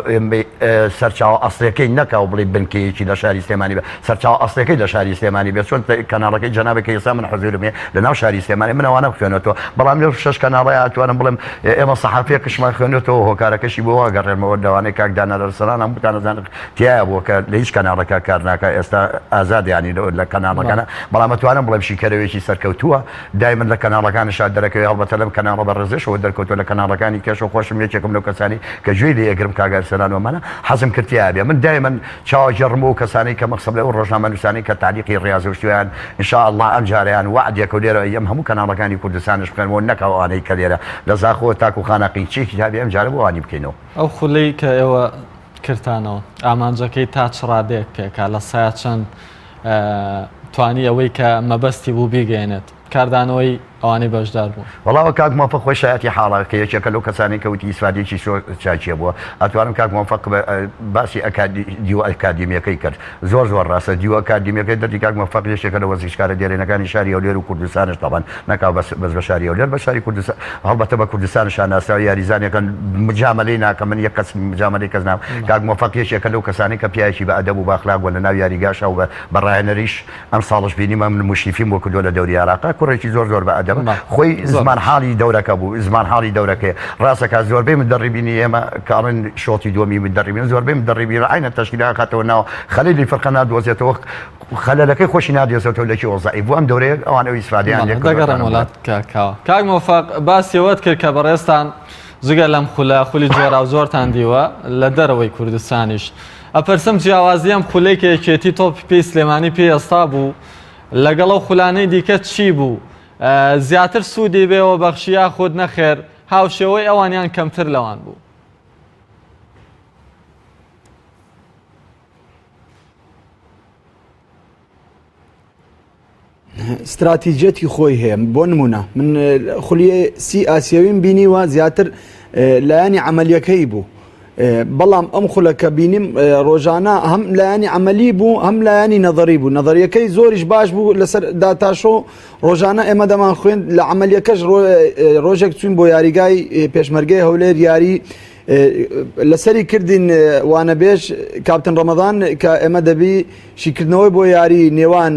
سەرچاوە ئەسڵیەکەی نەکا و بڵێ بنکەیەکی لە شاری سلێمانی بێ سەرچاوە ئەسڵیەکەی لە شاری سلێمانی بێ چۆن کەناڵەکەی جەنابێک کە ئێستا من حزوورم هەیە لە ناو شاری سلێمانی من ئەوانەم خوێنێتەوە بەڵام لەو شەش کەناڵەیە ئەتوانم بڵێم ئێمە سەحافیەکشمان خوێنێتەوە هۆکارەکەشی بۆ وا گەڕێنمەوە لەوانەیە کاک دانا ئەرسەلان هەمووتان ئەزانن تیایا بووە کە لە هیچ کەناڵێکا کار ناکا ئێستا ئازادە یانی لە کەناڵەکانە بەڵام ئەتوانم بڵێم شیکەرەوەیەکی سەرکەوتووە دایمەن لە کەناڵەکانیشا دەرەکەوێ هەڵبەتە لەم کەناڵە بەڕێزەشەوە دەرکەوتووە لە کەناڵەکانی کەشەوە خۆشم یەکێکم لەو کەسانەی کە گوێی لێ ئەگرم کاک ئەرسەلان وەمانە حەزم کرد تیا بێ من دایمەن چاوەگێڕم بۆ کەسانەی کە مەقسەم لە ئەو ڕۆژنامەنووسانەی کە تەعلیقی ڕیازە و شتیان ان شاء اللە ئەم جارەیان وەعدێکە و لێرە ئەیەم هەموو کەناڵەکانی کوردستانش بخوێنمەوە نەک ئەوانەی کە لێرە لە زاخۆ تاکو خانەقین چێکی هەبێ ئەم جارە بۆ ئەوانی بکەینەوە. ئەو خولەی کە ئێوە کردتانەوە ئامانجەکەی تا چ ڕادەیەک پێکا لە سایە چەند توانی ئەوەی کە مەبەستی بوو بیگەیەنێت کاردانەوەی ئەوانەی بەشدار بوون. وەڵا وە کاک مۆفەق خۆی شایەتی حاڵە کە یەکێکە لەو کەسانەی کە وتی ئیسفادەیەکی زۆر چاکیە بووە ئەتوانم کاک مۆفەق باسی ئەکادی دیوە ئەکادیمیەکەی کرد زۆر زۆر ڕاستە دیوە ئەکادیمیەکەی دەردی کاک مۆفەق یەکێکە لە وەرزشکارە دێرینەکانی شاری هەولێر و کوردستانش تەبعەن نەکا بەس بەس بە شاری هەولێر بە شاری کوردستان هەڵبەتە بە کوردستانشا ناسراوە یاریزانێکە مجامەلەی ناکەم من یەک کەس مجامەلەی کەس ناکەم کاک مۆفەق یەکێکە لەو کەسانەی کە پیاوێکی بە ئەدەب و بە ئەخلاق بووە لە ناو یاریگاشا و بە ڕاهێنەریش ئەم ساڵش بینیمە من موشریفیم بۆ کردووە لە دەوری عێراقا کوڕێکی زۆر زۆر بە ئەدەبە خۆی زمان حاڵی دەورەکە بوو زمان حاڵی دەورەکەی ڕاستەکە زۆربەی مدەڕیبینی ئێمە کە ئەڵێن شۆتی دووەمی مدەڕیبین زۆربەی مدەڕیبین عینە تەشکیلە خاتەوە ناو خەلیلی فرقە نادۆزێتەوە خەلەلەکەی خۆشی نادێزێتەوە لە کێوە زەعیف بوو ئەم دەورەیە ئەوان ئەو ئیسفادەیان لێ کردووە. دەگەڕێمەوە لات کاک کاوە. کاک مۆفەق باسی ئەوەت کرد کە بەڕێزتان جگە لەم خولە خولی جۆراوجۆرتان دیوە لە دەرەوەی کوردستانیش. ئەپرسم جیاوازی ئەم خولەی کە یەکێتی تۆپی پێی سلێمانی پێی ئەستا بوو لەگەڵ ئەو خولانەی دیکە چی بوو؟ زیاتر سوودی بێوە بەخشی یاخود نەخێر هاوشێوەی ئەوان یان کەمتر لەوان بوو؟ ستراتیجیەتی خۆی هەیە بۆ نمونە من خولی سی ئاسیاویم بینیوە زیاتر لایەنی عملیەکەی بوو بەڵام ئەم خولە کە بینیم ڕۆژانە هەم لایەنی عملی بوو هەم لایەنی نەظری بوو نەظریەکەی زۆریش باش بوو لەسەر داتاشۆ ڕۆژانە ئێمە دەمان خوێند لە عملیەکەش ڕۆژێک چوین بۆ یاریگای پێشمەرگەی هەولێر یاری لەسەری کردین وانەبێژ کاپتن ڕەمەضان کە ئێمە دەبی شیکردنەوەی بۆ یاری نێوان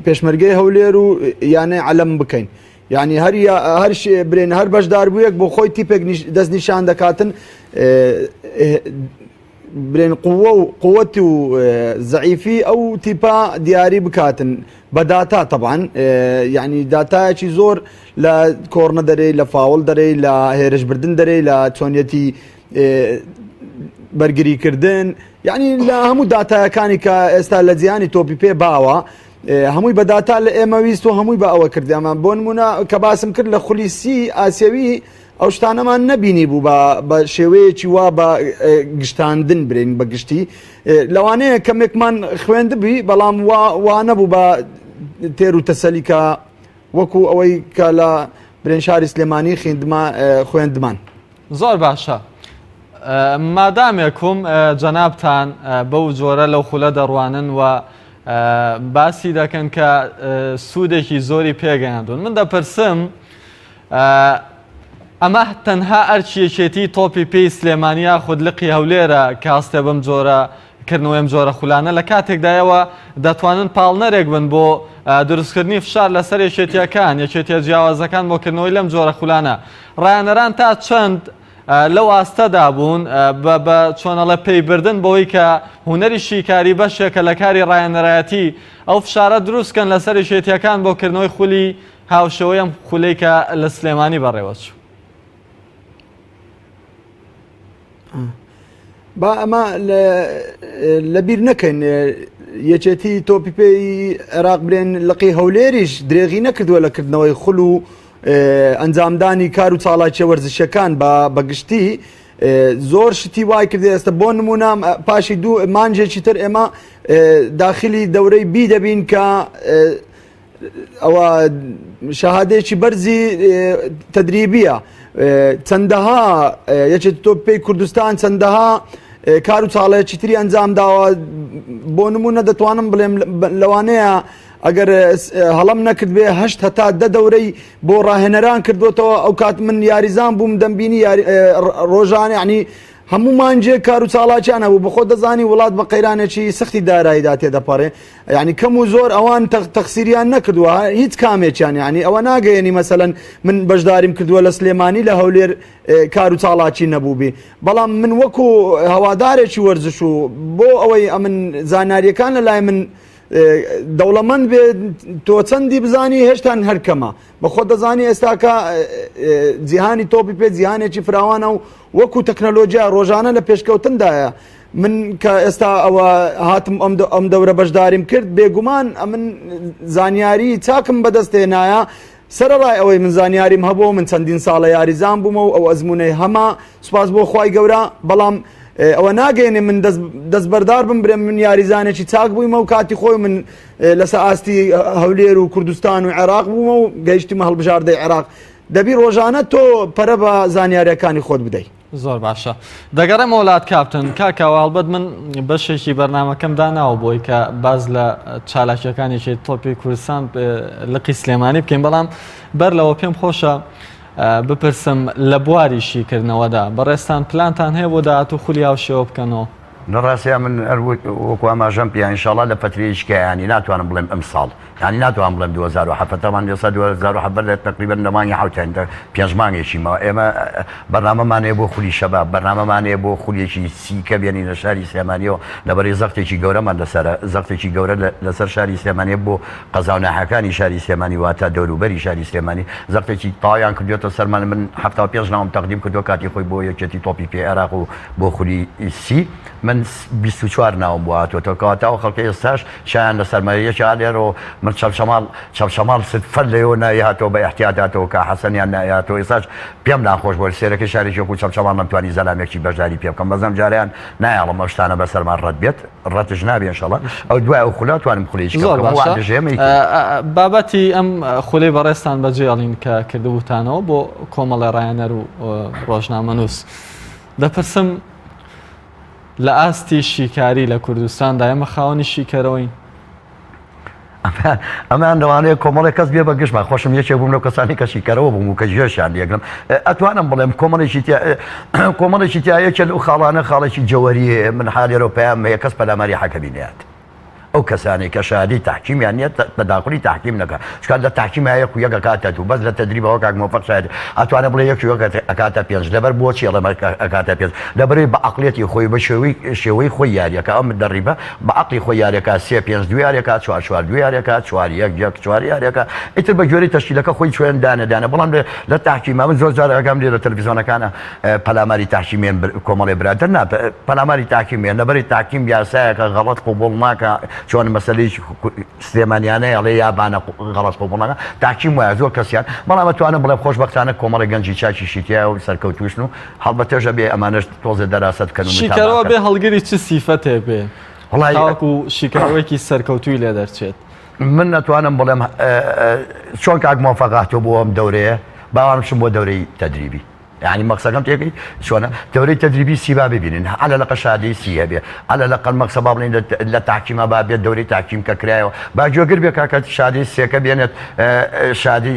پێشمەرگەی هەولێر و یانەی عەلەم بکەین یعنی هەر هەر برێن هەر بەشداربوویەک بۆ خۆی تیپێک دەستنیشان دەکاتن برێن قووە و قوت و زەعیفی ئەو تیپە دیاری بکاتن بە داتا تەبعەن یعنی داتایەکی زۆر لە کۆڕنە دەرێی لە فاوڵ دەرێی لە هێرشبردن دەرێی لە چۆنیەتی بەرگریکردن یعنی لە هەموو داتایەکانی کە ئێستا لە جیهانی تۆپی پێ باوە هەمووی بە داتا لە ئێمە ویست و هەمووی بە ئەوە کردیامان بۆ نمونە کە باسم کرد لە خولی سی ئاسیەوی ئەو شتانەمان نەبینی بوو بە بە شێوەیەکی وا بە گشتاندن برێن بە گشتی لەوانەیە کەمێکمان خوێندبی بەڵام وا وا نەبوو بە تێر و تەسەلی کە وەکو ئەوەی کە لە برێن شاری سلێمانی خوێندما خوێندمان. زۆر باشە مادامێکم جەنابتان بەو جۆرە لەو خولە دەڕوانن و باسی دەکەن کە سوودێکی زۆری پێگەیاندون من دەپرسم ئەمە تەنها ئەرکی یەکێتی تۆپی پێی سلێمانی یاخود لقی هەولێرە کە هەستێ بەم جۆرە کردنەوەی ئەم جۆرە خولانە لە کاتێکدا ئێوە دەتوانن پاڵنەرێک بن بۆ دروستکردنی فشار لەسەر یەکێتیەکان یەکێتیە جیاوازەکان بۆ کردنەوەی لەم جۆرە خولانە ڕایانەران تا چەند لەو ئاستەدا بوون بە چۆنەڵە پێیبردن بەوەی کە هونەری شیکاری بەشێکە لە کاری ڕایەنەرایەتی ئەو فشارە دروستکەن لەسەر یەکێتیەکان بۆ کردنەوەی خولی هاوشێوەی ئەم خولەی کە لە سلێمانی بەڕێوەچوو. با ئەمە لەبیر نەکەین یەکێتی تۆپی پێی عێراق برێن لقی هەولێریش درێغی نەکردووە لە کردنەوەی خول و ئەنجامدانی کار و چاڵاکیە وەرزشەکان بە بەگشتی زۆر شتی وای کردی ئێستا بۆ نمونە پاشی دوو مانجێکی تر ئێمە داخلی دەورەی بی دەبین کە ئەوە شەهادەیەکی بەرزی تەدریبیە چەندەها یەکێتی تۆپ پێی کوردستان چەندەها کار و چاڵەیەکی تری ئەنجام داوە بۆ نمونە دەتوانم بڵێم لەوانەیە ئەگەر هەڵم نەکرد بێ هەشت هەتا دە دەورەی بۆ ڕاهێنەران کردوێتەوە ئەو کات من یاریزان بووم دەمبینی ڕۆژانە ینی هەموو مانجێک کار و چاڵاکیان هەبوو بەخۆ دەزانی وڵات بە قەیرانێکی سەختی داراییدا تێدەپەڕێ یعنی کەم و زۆر ئەوان تەقسیریان نەکردووە هیچ کامێکیان یعنی ئەوە ناگەیەنی مەسەلەن من بەشداریم کردووە لە سلێمانی لە هەولێر کار و چاڵاکی نەبووبی بەڵام من وەکو هەوادارێکی وەرزش و بۆ ئەوەی ئەمن زانیاریەکان لە لای من دەوڵەمەند بێ تۆ چەندی بزانی هێشتان هەرکەمە بە خۆت دەزانی ئێستاکە جیهانی تۆپی پێ جیهانێکی فراوانە و وەکو تەکنەلۆژیا ڕۆژانە لە پێشکەوتندایە من کە ئێستا ئەوە هاتم ئەم دەورە بەشداریم کرد بێگومان ئەمن زانیاری چاکم بەدەستێنایە سەرەڕای ئەوەی من زانیاریم هەبوو من چەندین ساڵە یاریزان بوومە و ئەو ئەزمونەی هەمە سوپاس بۆ خوای گەورە بەڵام ئەوە ناگەێنێ من دەستبەردار بم برێم من یاریزانێکی چاک بوویمە و کاتی خۆی من لەسەر ئاستی هەولێر و کوردستان و عێراق بوومە و گەیشتمە هەڵبژاردەی عێراق دەبی ڕۆژانە تۆ پەرە بە زانیاریەکانی خۆت بدەیت. زۆر باشە دەگەڕێمەوە لات کاپتن کاکاوە هەڵبەت من بەشێکی بەرنمەکەم داناوە بۆی کە باز لە چالاکیەکانێکی تۆپی کوردستان لقی سلێمانی بکەین بەڵام بەر لەوە پێم خۆشە بپرسم لە بواری شیکردنەوەدا بەڕێستان پلانتان هەیە بۆ داهاتوو خولی هاوشێوە بکەنەوە؟ لە ڕاستیا من هەر وەکو ئاماژەم پێ ئینشاڵا لە فەترەیەکی کە یانی ناتوانم بڵێم ئەمساڵ یانی ناتوانم بڵێم 2017 تەبعەن ئێستا 2017 لە تەقریبەن لە مانگی حەوتین پێنج مانگێکی ماوە ئێمە بەرنامەمان هەیە بۆ خولی شەباب بەرنامەمان هەیە بۆ خولێکی سیکە بێنین لە شاری سلێمانیەوە لەبەرەی زەختێکی گەورەمان لەسەرە زەختێکی گەورە لەسەر شاری سلێمانیە بۆ قەزا و ناحیەکانی شاری سلێمانی واتە دەوروبەری شاری سلێمانی زەختێکی تەواویان کردوێتە سەرمان من 75 ناوم تەقدیم کردووە کاتی خۆی بۆ یەکێتی تۆپی پێ عێراق و بۆ خولی سی من 24 ناوم بۆ هاتووەتەوە کەواتە ئەو خەڵکە ئێستاش شایان لەسەرمە یەکێ ئالێرەوە من چەمچەماڵ چەمچەماڵ ست فەر لەوێوە ناوی هاتەوە بە ئیحتیات هاتەوە کا حەسەنیان ناوی هاتەوە ئێستاش پێم ناخۆش بووە سێرەکەی شارێکی وەکوو چەمچەماڵ نەمتوانی زەلامێکی بەشداری پێ بکەم بەس ئەم جارەیان نایەڵم ئەو شتانە بەسەرمان ڕەت بێت ڕەتش نابێ ئینشەڵا ئەو دوای ئەو خولە توانم خولێکی زۆر بکەم باشە وادژ ئێمەی بابەتی ئەم خولەی بەڕێزتان بەجێڵین کە کردبووتانەوە بۆ کۆمەڵە ڕایەنەر و ڕۆژنامەنووس دەپرسم لە ئاستی شیکاری لە کوردستاندا ئێمە خاوەنی شیکەرەوەین؟ ئەمان لەوانەیە کۆمەڵێک کەس بێ بە گشتمان خۆشم یەکێک بووم لەو کەسانی کە شیکەرەوە بووم و کە گوێشیان لێگرم ئەتوانم بڵێم کۆمەڵێکی تیا کۆمەڵێکی تیا یەکێ لەو خاڵانە خاڵێکی جەوەریە من حالێرەوە پەیام هەیە کەس پەلاماری حەکەمی نەیات ئەو کەسانەی کە شادی تحکیمیان نییە تەداخلی تحکیم نەکە چکات لە تحکیم یەک و یەک ئەکاتە دوو بەس لە تەدریبەوە کاک مۆفەق شاید ئەتوانێ بڵێ یەک و یەک ئەکاتە پێنج لەبەر بۆچی ئەڵێم ئەکاتە پێنج لەبەرەی بە عەقڵیەتی خۆی بە شێوەی شێوەی خۆی یاریەکە ئەم دەڕیبە بە عەقڵی خۆی یاریەکە سێ پێنج دوو یاریەکە چوار چوار دوو یاریەکە چوار یەک یەک چوار یاریەکە ئیتر بە گوێرەی تەشکیلەکە خۆی چوێن دانە دانە بەڵام لە تحکیمە من زۆر جار ئاگام لێ لە تەلەفزیۆنەکانە پەلاماری تحکیمێن کۆمەڵێ برادەر نا پەلاماری تحکیمێن لەبەری تحکیم یاسایەکە غەڵەت قبوڵ ناکە چۆن مەسەلەیەکی سلێمانیانەیە ئەڵێ یابانە غەڵەت قبوڵ ناکە تحکیم وایە زۆر کەسیان بەڵام ئەتوانم بڵێم خۆشبەختانە کۆمەڵێ گەنجی چاکیشی تیایە و سەرکەوتووشن و هەڵبەتەش ئەبێ ئەمانەش تۆزێ دەراسەت بکەن و شیکەرەوە متابعە بێ هەڵگری چ سیفەتێک بێ وەڵای تاوەکو شیکەرەوەیەکی سەرکەوتووی لێ دەرچێت؟ من ئەتوانم بڵێم چۆن کاک مۆفەق هاتووە بۆ ئەم دەورەیە باوان بچم بۆ دەورەی تەدریبی یعنی مەقسەکەم تێگەی چۆنە دەورەی تەدریبی سی با ببینن عەلە لەقە شادەی سی هەبێ عەلە لەقەل مەقسە با بڵێین لە تاکیمە با بێت دەورەی تاکیم کە کرایەوە با گوێگر بێ کاکە شادەی سێکە بێنێت شادی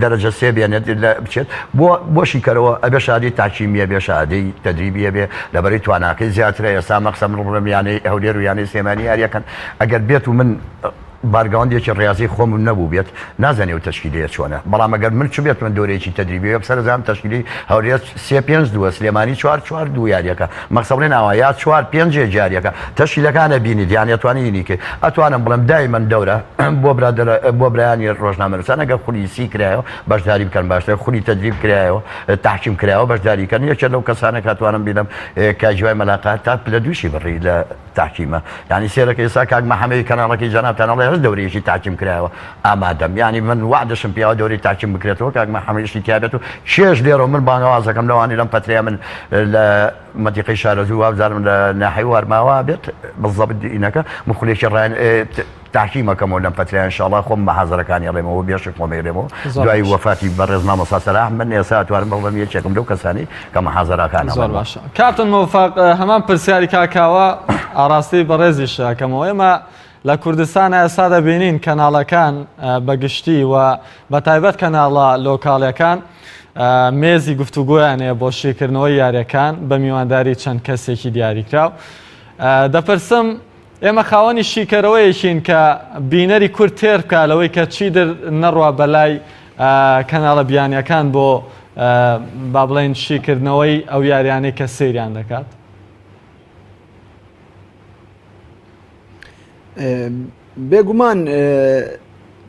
دەرەجە سێ بێنێت لە بچێت بۆ بۆ شیکەرەوە ئەبێ شادی تاکیمیە بێ شادەی تەدریبیە بێ لەبەری تواناکەی زیاترە ئێستا مەقسە من ڕۆڵم یانەی هەولێر و یانەی سلێمانی یاریەکەن ئەگەر بێت و من. background ێکی ڕیازی خۆمم نەبووبێت نازانێ ئەو تەشکیلەیە چۆنە بەڵام ئەگەر من چوبێتمە دەورەیەکی تەدریبی یەکسەر ئەزانم تەشکیلی هەولێر سێ پێنج دووە سلێمانی چوار چوار دوو یاریەکە مەخسە بڵێن ئاوا یا چوار پێنج یەک یاریەکە تەشکیلەکانە بینیت یان ئەتوانی هینی کەی ئەتوانم بڵێم دایمەن دەورە بۆ برادەرە بۆ برایانی ڕۆژنامەنووسان ئەگەر خولی سی کرایەوە بەشداری بکەن باشتر خولی تەدریب کرایەوە تحکیم کرایەوە بەشداری کەن یەکێ لەو کەسانە کە ئەتوانم بیڵێم کاک هیوای مەلاقە تا پلە دووشی بڕی لە تحکیمە یانی سێرەکە ئێستا کاک محەمەی کەناڵەکەی جەنابتان ئەڵێ هەر دەورەیەکی تحکیم کرایەوە ئامادەم یانی من وەعدشم پیاوە دەورەی تحکیم بکرێتەوە کاک محەمەیشی تیابێت و چێژ لێرەوە من بانگەوازەکەم لەوانی لەم پەترەیە من لە مەنتیقەی شارەزوو وابزانم لە ناحیەی وارماوا بێت بالضبط ئینەکە من خولێکی ڕایان تاکیمەکەمەوە لەم فەترەیە ان شاءاللە خۆم مەحازەرەکانی ئەڵێمەوە بێشک خۆم ئەیڵێمەوە دوای وەفاتی بەڕێز مامۆستا سەلاح من ئێستا ئەتوانم بڵێم یەکێکم لەو کەسانەی کە مەحازەرەکان زۆر باشە کاپتن مۆفەق هەمان پرسیاری کاکاوە ئاراستەی بەڕێزیش ئەکەمەوە ئێمە لە کوردستان ئێستا دەبینین کەناڵەکان بەگشتی و بە تایبەت کەناڵە لۆکاڵیەکان مێزی گفتوگۆیان هەیە بۆ شیکردنەوەی یاریەکان بە میوانداری چەند کەسێکی دیاریکراو دەپرسم ئێمە خاوەنی شیکەرەوەیەکین کە بینەری کورد تێر بکا لەوەی کە چیدر نەڕوا بەلای کەناڵە بیانیەکان بۆ با بڵێین شیکردنەوەی ئەو یاریانەی کە سەیریان دەکات. بێگومان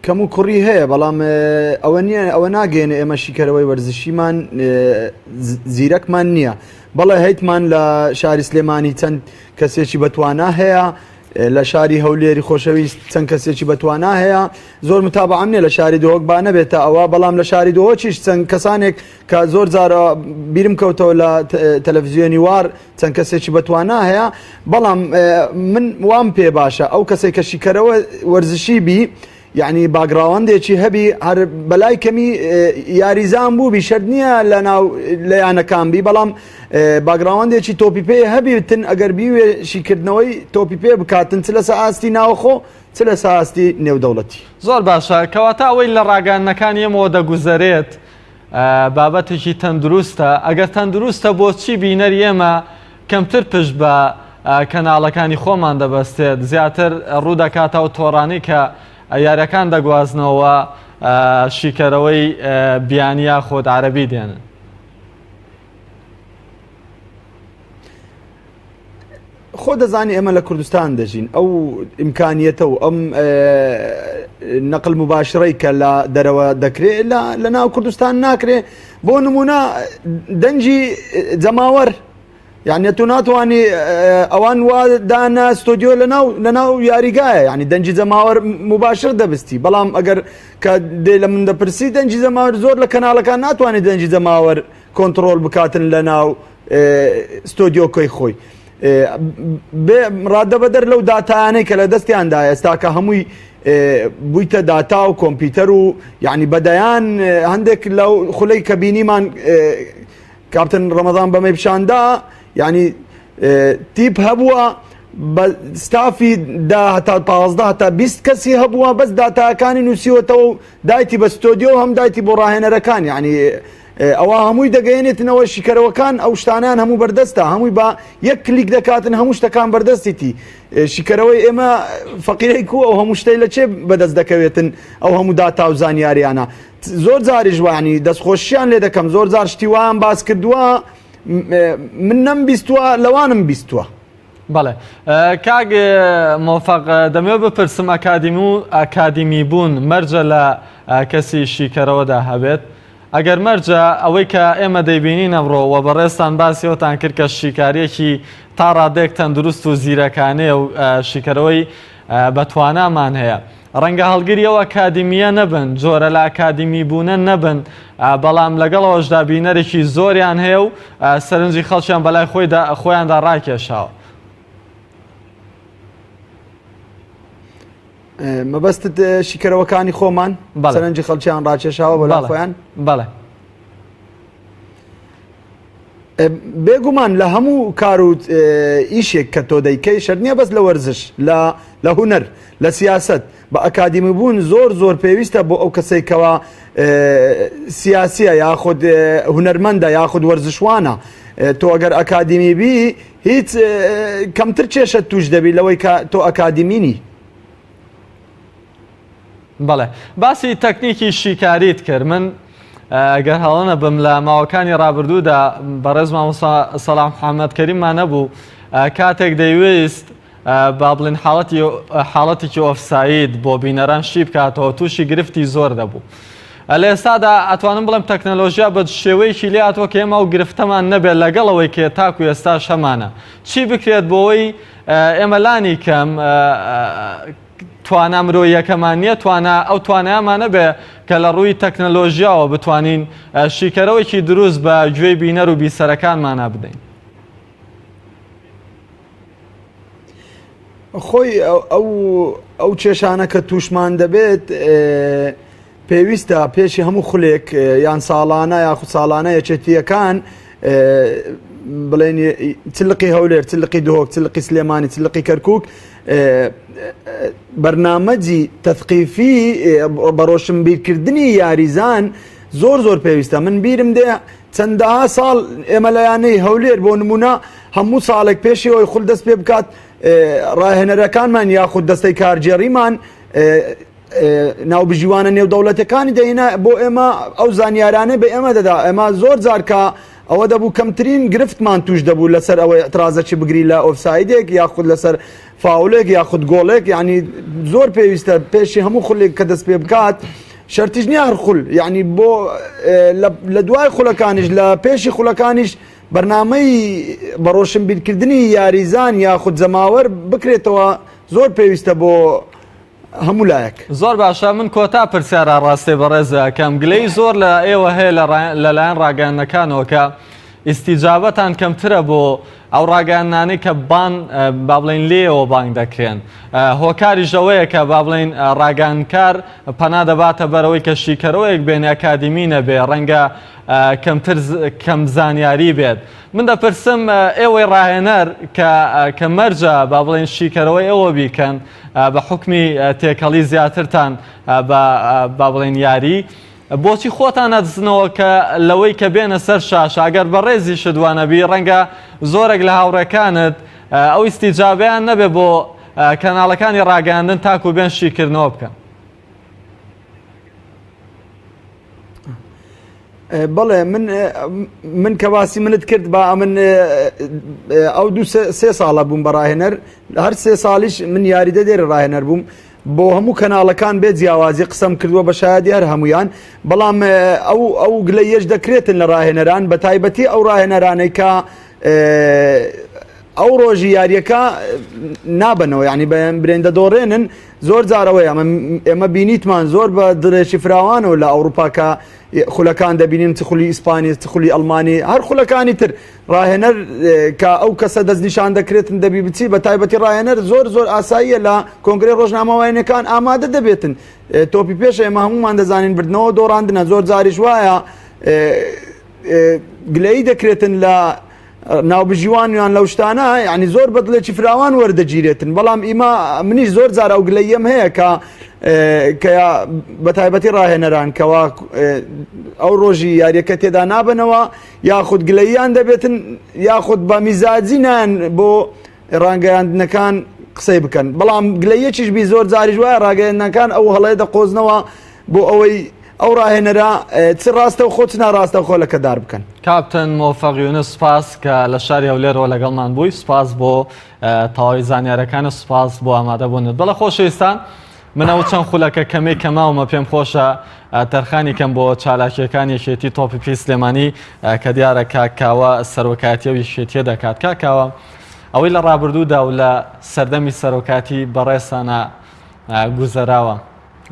کەم و کوڕی هەیە بەڵام ئەوە نییە ئەوە ناگەێنێ ئێمە شیکەرەوەی وەرزشیمان زیرەکمان نییە بەڵێ هەیتمان لە شاری سلێمانی چەند کەسێکی بەتوانا هەیە لە شاری هەولێری خۆشەویست چەند کەسێکی بەتوانا هەیە زۆر متابعام نیە لە شاری دهۆک با نەبێتە ئەوە بەڵام لە شاری دهۆکیش چەند کەسانێک کە زۆر جارە بیرم کەوتەوە لە تەلەڤزیۆنی وار چەند کەسێکی بەتوانا هەیە بەڵام من وام پێ باشە ئەو کەسێک کە شیکەرەوە وەرزشی بی یعنی background ێکی هەبی هەر بەلای کەمی یاریزان بوو بی شەرت نییە لە ناو لە یانەکان بی بەڵام background ێکی تۆپی پێ هەبیتن ئەگەر بیوێ شیکردنەوەی تۆپی پێ بکاتن چ لەسە ئاستی ناوخۆ چ لەسە ئاستی نێودەوڵەتی. زۆر باشە کەواتە ئەوەی لە ڕاگەیاندنەکانی ئێمەوە دەگوزەرێت بابەتێکی تەندروستە، ئەگەر تەندروستە بۆچی بینەری ئێمە کەمتر پشت بە کەناڵەکانی خۆمان دەبەستێت زیاتر ڕوو دەکاتە ئەو تۆڕانەی کە یاریەکان دەگوازنەوە شیکەرەوەی بیانی یاخود عەرەبی دێنن؟ خۆ دەزانی ئێمە لە کوردستان دەژین ئەو ئیمکانیەتە و ئەم نەقل مباشرەی کە لە دەرەوە دەکرێت لە ناو کوردستان ناکرێ بۆ نمونە دەنگی جەماوەر یعنی تۆ ناتوانانی ئەوان وا دانا ستۆدیۆ لە ناو لە ناو یاریگایە یعنی دەنگی جەماوەر مباشر دەبستی بەڵام ئەگەر کە دێ لە من دەپرسی دەنگی جەماوەر زۆر لە کەناڵەکان ناتوانێت دەنگی جەماوەر کۆنتڕۆڵ بکاتن لە ناو ستۆدیۆکەی خۆی ڕادەبەدەر لەو داتایانەی کە لە دەستیاندا ئێستاکە هەمووی بوویتە داتا و کۆمپیوتەر و یعنی بەدەیان هەندێک لەو خولەی کە بینیمان کاپتن ڕەمەزان بەمەی پیشاندا یعنی تیپ هەبووە بە ستافی دا هەتا پازدە هەتا 20 کەسی هەبووە بەس داتاکانی نووسیوەتەوە و دایتی بە ستۆدیۆ هەم دایتی بۆ ڕاهێنەرەکان یعنی ئەوە هەمووی دەگەیەنێتنەوە شیکەرەوەکان ئەو شتانیان هەموو بەردەستە هەمووی بە یەک کلیک دەکاتن هەموو شتەکان بەردەستیتی شیکەرەوەی ئێمە فەقیرەی کو ئەو هەموو شتەی لە چێ بەدەست دەکەوێتن ئەو هەموو داتا و زانیاریانە زۆر جاریش وانی دەستخۆشیان لێ دەکەم زۆر جار شتی وایان باس کردووە من نەم بیستووە لەوانم بیستووە. بەڵێ کاک مۆفەق دەمەوێت بپرسم ئەکادیمی و ئەکادیمی بوون مەرجە لە کەسی شیکەرەوەدا هەبێت ئەگەر مەرجە ئەوەی کە ئێمە دەیبینین ئەمڕۆ و بەڕێزتان باسی ئەوتان کرد کە شیکاریەکی تا ڕادەیەک تەندروست و زیرەکانەیە و شیکەرەوەی بەتوانامان هەیە ڕەنگە هەڵگری ئەو ئەکادیمییە نەبن، جۆرە لە ئەکادیمی بوونە نەبن، بەڵام لەگەڵ ئەوەشدا بینەرێکی زۆریان هەیە و سەرنجی خەڵکیان بەلای خۆیدا خۆیاندا ڕاکێشاوە. مەبەستت شیکەرەوەکانی خۆمان سەرنجی خەڵکیان ڕاکێشاوە بۆ لای خۆیان؟ بەڵێ. بێگومان لە هەموو کار و ئیشێک کە تۆ دەیکەی شەرت نییە بەس لە وەرزش لە لە هونەر لە سیاسەت بە ئەکادیمی بوون زۆر زۆر پێویستە بۆ ئەو کەسێک کەوا سیاسیە یاخود هونەرمەندە یاخود وەرزشوانە تۆ ئەگەر ئەکادیمی بی هیچ کەمتر کێشە توش دەبی لەوەی کە تۆ ئەکادیمینی. بەڵێ باسی تەکنیکی شیکاریت کرد من گەر هەڵە نەبم لە ماوەکانی ڕابردوودا بەڕێز مامۆستا سەڵاح محەممەد کەریممان نەبوو کاتێک دەیویست با بڵێن حاڵەتی حاڵەتێکی ئۆفساید بۆ بینەران شی بکاتەوە تووشی گرفتی زۆر دەبوو. لە ئێستادا ئەتوانم بڵێم تەکنەلۆژیا بە شێوەیەکی لێ هاتووە کە ئێمە ئەو گرفتەمان نەبێت لەگەڵ ئەوەی کە تاکو ئێستاش هەمانە چی بکرێت بۆەوەی ئێمە لانی کەم توانا مرۆییەکەمان نییە توانا ئەو توانایەمان نەبێ کە لە ڕووی تەکنەلۆژیاوە بتوانین شیکەرەوەکی دروست بە گوێی بینەر و بیسەرەکانمانە بدەین. خۆی ئەو ئەو کێشانە کە تووشمان دەبێت پێویستە پێشی هەموو خولێک یان ساڵانە یاخود ساڵانە یەکێتییەکان بڵێن چ لقی هەولێر چ لقی دهۆک چ لقی سلێمانی چ لقی کەرکک بەرنامەجی تەثقیفی بە ڕۆشنبیرکردنی یاریزان زۆر زۆر پێویستە من بیرم دێ چەندەها ساڵ ئێمە لە یانەی هەولێر بۆ نمونە هەموو ساڵێک پێشی ئەوی خول دەست پێ بکات ڕاهێنەرەکانمان یاخود دەستەی کارگێڕیمان ناوبژیوانە نێودەوڵەتەکانی دەهێنا بۆ ئێمە ئەو زانیارانەی بە ئێمە دەدا ئێمە زۆر جار کە ئەوە دەبوو کەمترین گرفتمان توش دەبوو لەسەر ئەوەی اعترازەکی بگری لە ئۆفسایدێک یاخود لەسەر فاولێک یاخود گۆڵێک یعنی زۆر پێویستە پێشی هەموو خولێک کە دەست پێ بکات شەرتیش نییە هەر خول یعنی بۆ لە دوای خولەکانیش لە پێشی خولەکانیش بەرنامەی بە ڕۆشنبیرکردنی یاریزان یاخود جەماوەر بکرێتەوە زۆر پێویستە بۆ هەموو لایەک. زۆر باشە من کۆتا پرسیار ئاڕاستەی بەڕێز ئەکەم گلەیی زۆر لە ئێوە هەیە لەلایەن ڕاگەیاندنەکانەوە کە ئیستیجابەتان کەمترە بۆ ئەو ڕاگەیاندنانەی کە بان با بڵێین لێیەوە بانگ دەکرێن هۆکاریش ئەوەیە کە با بڵێین ڕاگەیاندکار پەنا دەباتە بەرەوەی کە شیکەرەوەیەک بێنێ ئەکادیمی نەبێ ڕەنگە کەمتر کەم زانیاری بێت من دەپرسم ئێوەی ڕاهێنەر کە کە مەرجە با بڵێن شیکەرەوەی ئێوە بیکەن بە حوکمی تێکەڵی زیاترتان بە با بڵێن یاری بۆچی خۆتان نەدزنەوە کە لەوەی کە بێنە سەر شاشە ئەگەر بەڕێزیشت وانەبی ڕەنگە زۆرێک لە هاوڕێکانت ئەو ئیستیجابەیان نەبێ بۆ کەناڵەکانی ڕاگەیاندن تاکو بێن شیکردنەوە بکەن. بەڵێ من من کە باسی منت کرد با ئەمن ئەو دوو سێ ساڵە بووم بە ڕاهێنەر هەر سێ ساڵیش من یاریدە دێرە ڕاهێنەر بووم بۆ هەموو کەناڵەکان بێ جیاوازی قسەم کردووە بە شایدی هەر هەمویان بەڵام ئەو ئەو گلە یەش دەکرێتن لە ڕاهێنەران بە تایبەتی ئەو ڕاهێنەرانەی کە ئەو ڕۆژی یاریەکە نابنەوە ینی بەیان برێن دەدۆڕێنن زۆر جارەوەی ئەمە ئێمە بینیتمان زۆر بە دڵێکی فراوانەوە لە ئەوروپا کە خولەکان دەبینین چ خولی ئیسپانی چ خولی ئەڵمانی هەر خولەکانی تر ڕاهێنەر کە ئەو کەسە دەستنیشان دەکرێتن دەبی بچی بە تایبەتی ڕاهێنەر زۆر زۆر ئاساییە لە کۆنگرەی ڕۆژنامەوانەکان ئامادە دەبێتن تۆپی پێش ئێمە هەمومان دەزانین بردنەوە دۆڕاندنە زۆر جاریش وایە گلەیی دەکرێتن لە ناوبژیوان یان لەو شتانە یعنی زۆر بە دڵێکی فراوان وەردەگیرێتن بەڵام ئیمە منیش زۆر جار ئەو گلەیەم هەیە کە کە بە تایبەتی ڕاهێنەران کەوا ئەو ڕۆژی یاریەکە تێدا نابنەوە یاخود گلەییان دەبێتن یاخود بە میزاجی نان بۆ ڕانگەیاندنەکان قسەی بکەن بەڵام گلەیەکیش بی زۆر جاریش وایە ڕاگەیاندنەکان ئەو هەڵەیە دەقۆزنەوە بۆ ئەوەی ئەو ڕاهێنەرە چ ڕاستەوخۆ چ ناڕاستەوخۆ لەکەدار بکەن. کاپتن مۆفەق یونس سوپاس کە لە شاری هەولێرەوە لەگەڵمان بووی سوپاس بۆ تەواوی زانیارەکانت سوپاس بۆ ئامادەبوونت بەڵێ خۆشەویستان من ئەو چەند خولەکە کەمەی کە ماومە پێم خۆشە تەرخانی کەم بۆ چالاکیەکان یەکێتی تۆپی پێی سلێمانی کە دیارە کاک کاوە سەرۆکایەتی ئەو یەکێتیە دەکات کاک کاوە ئەوەی لە ڕابردوودا و لە سەردەمی سەرۆکاتی بەڕێزتانە گوزەراوە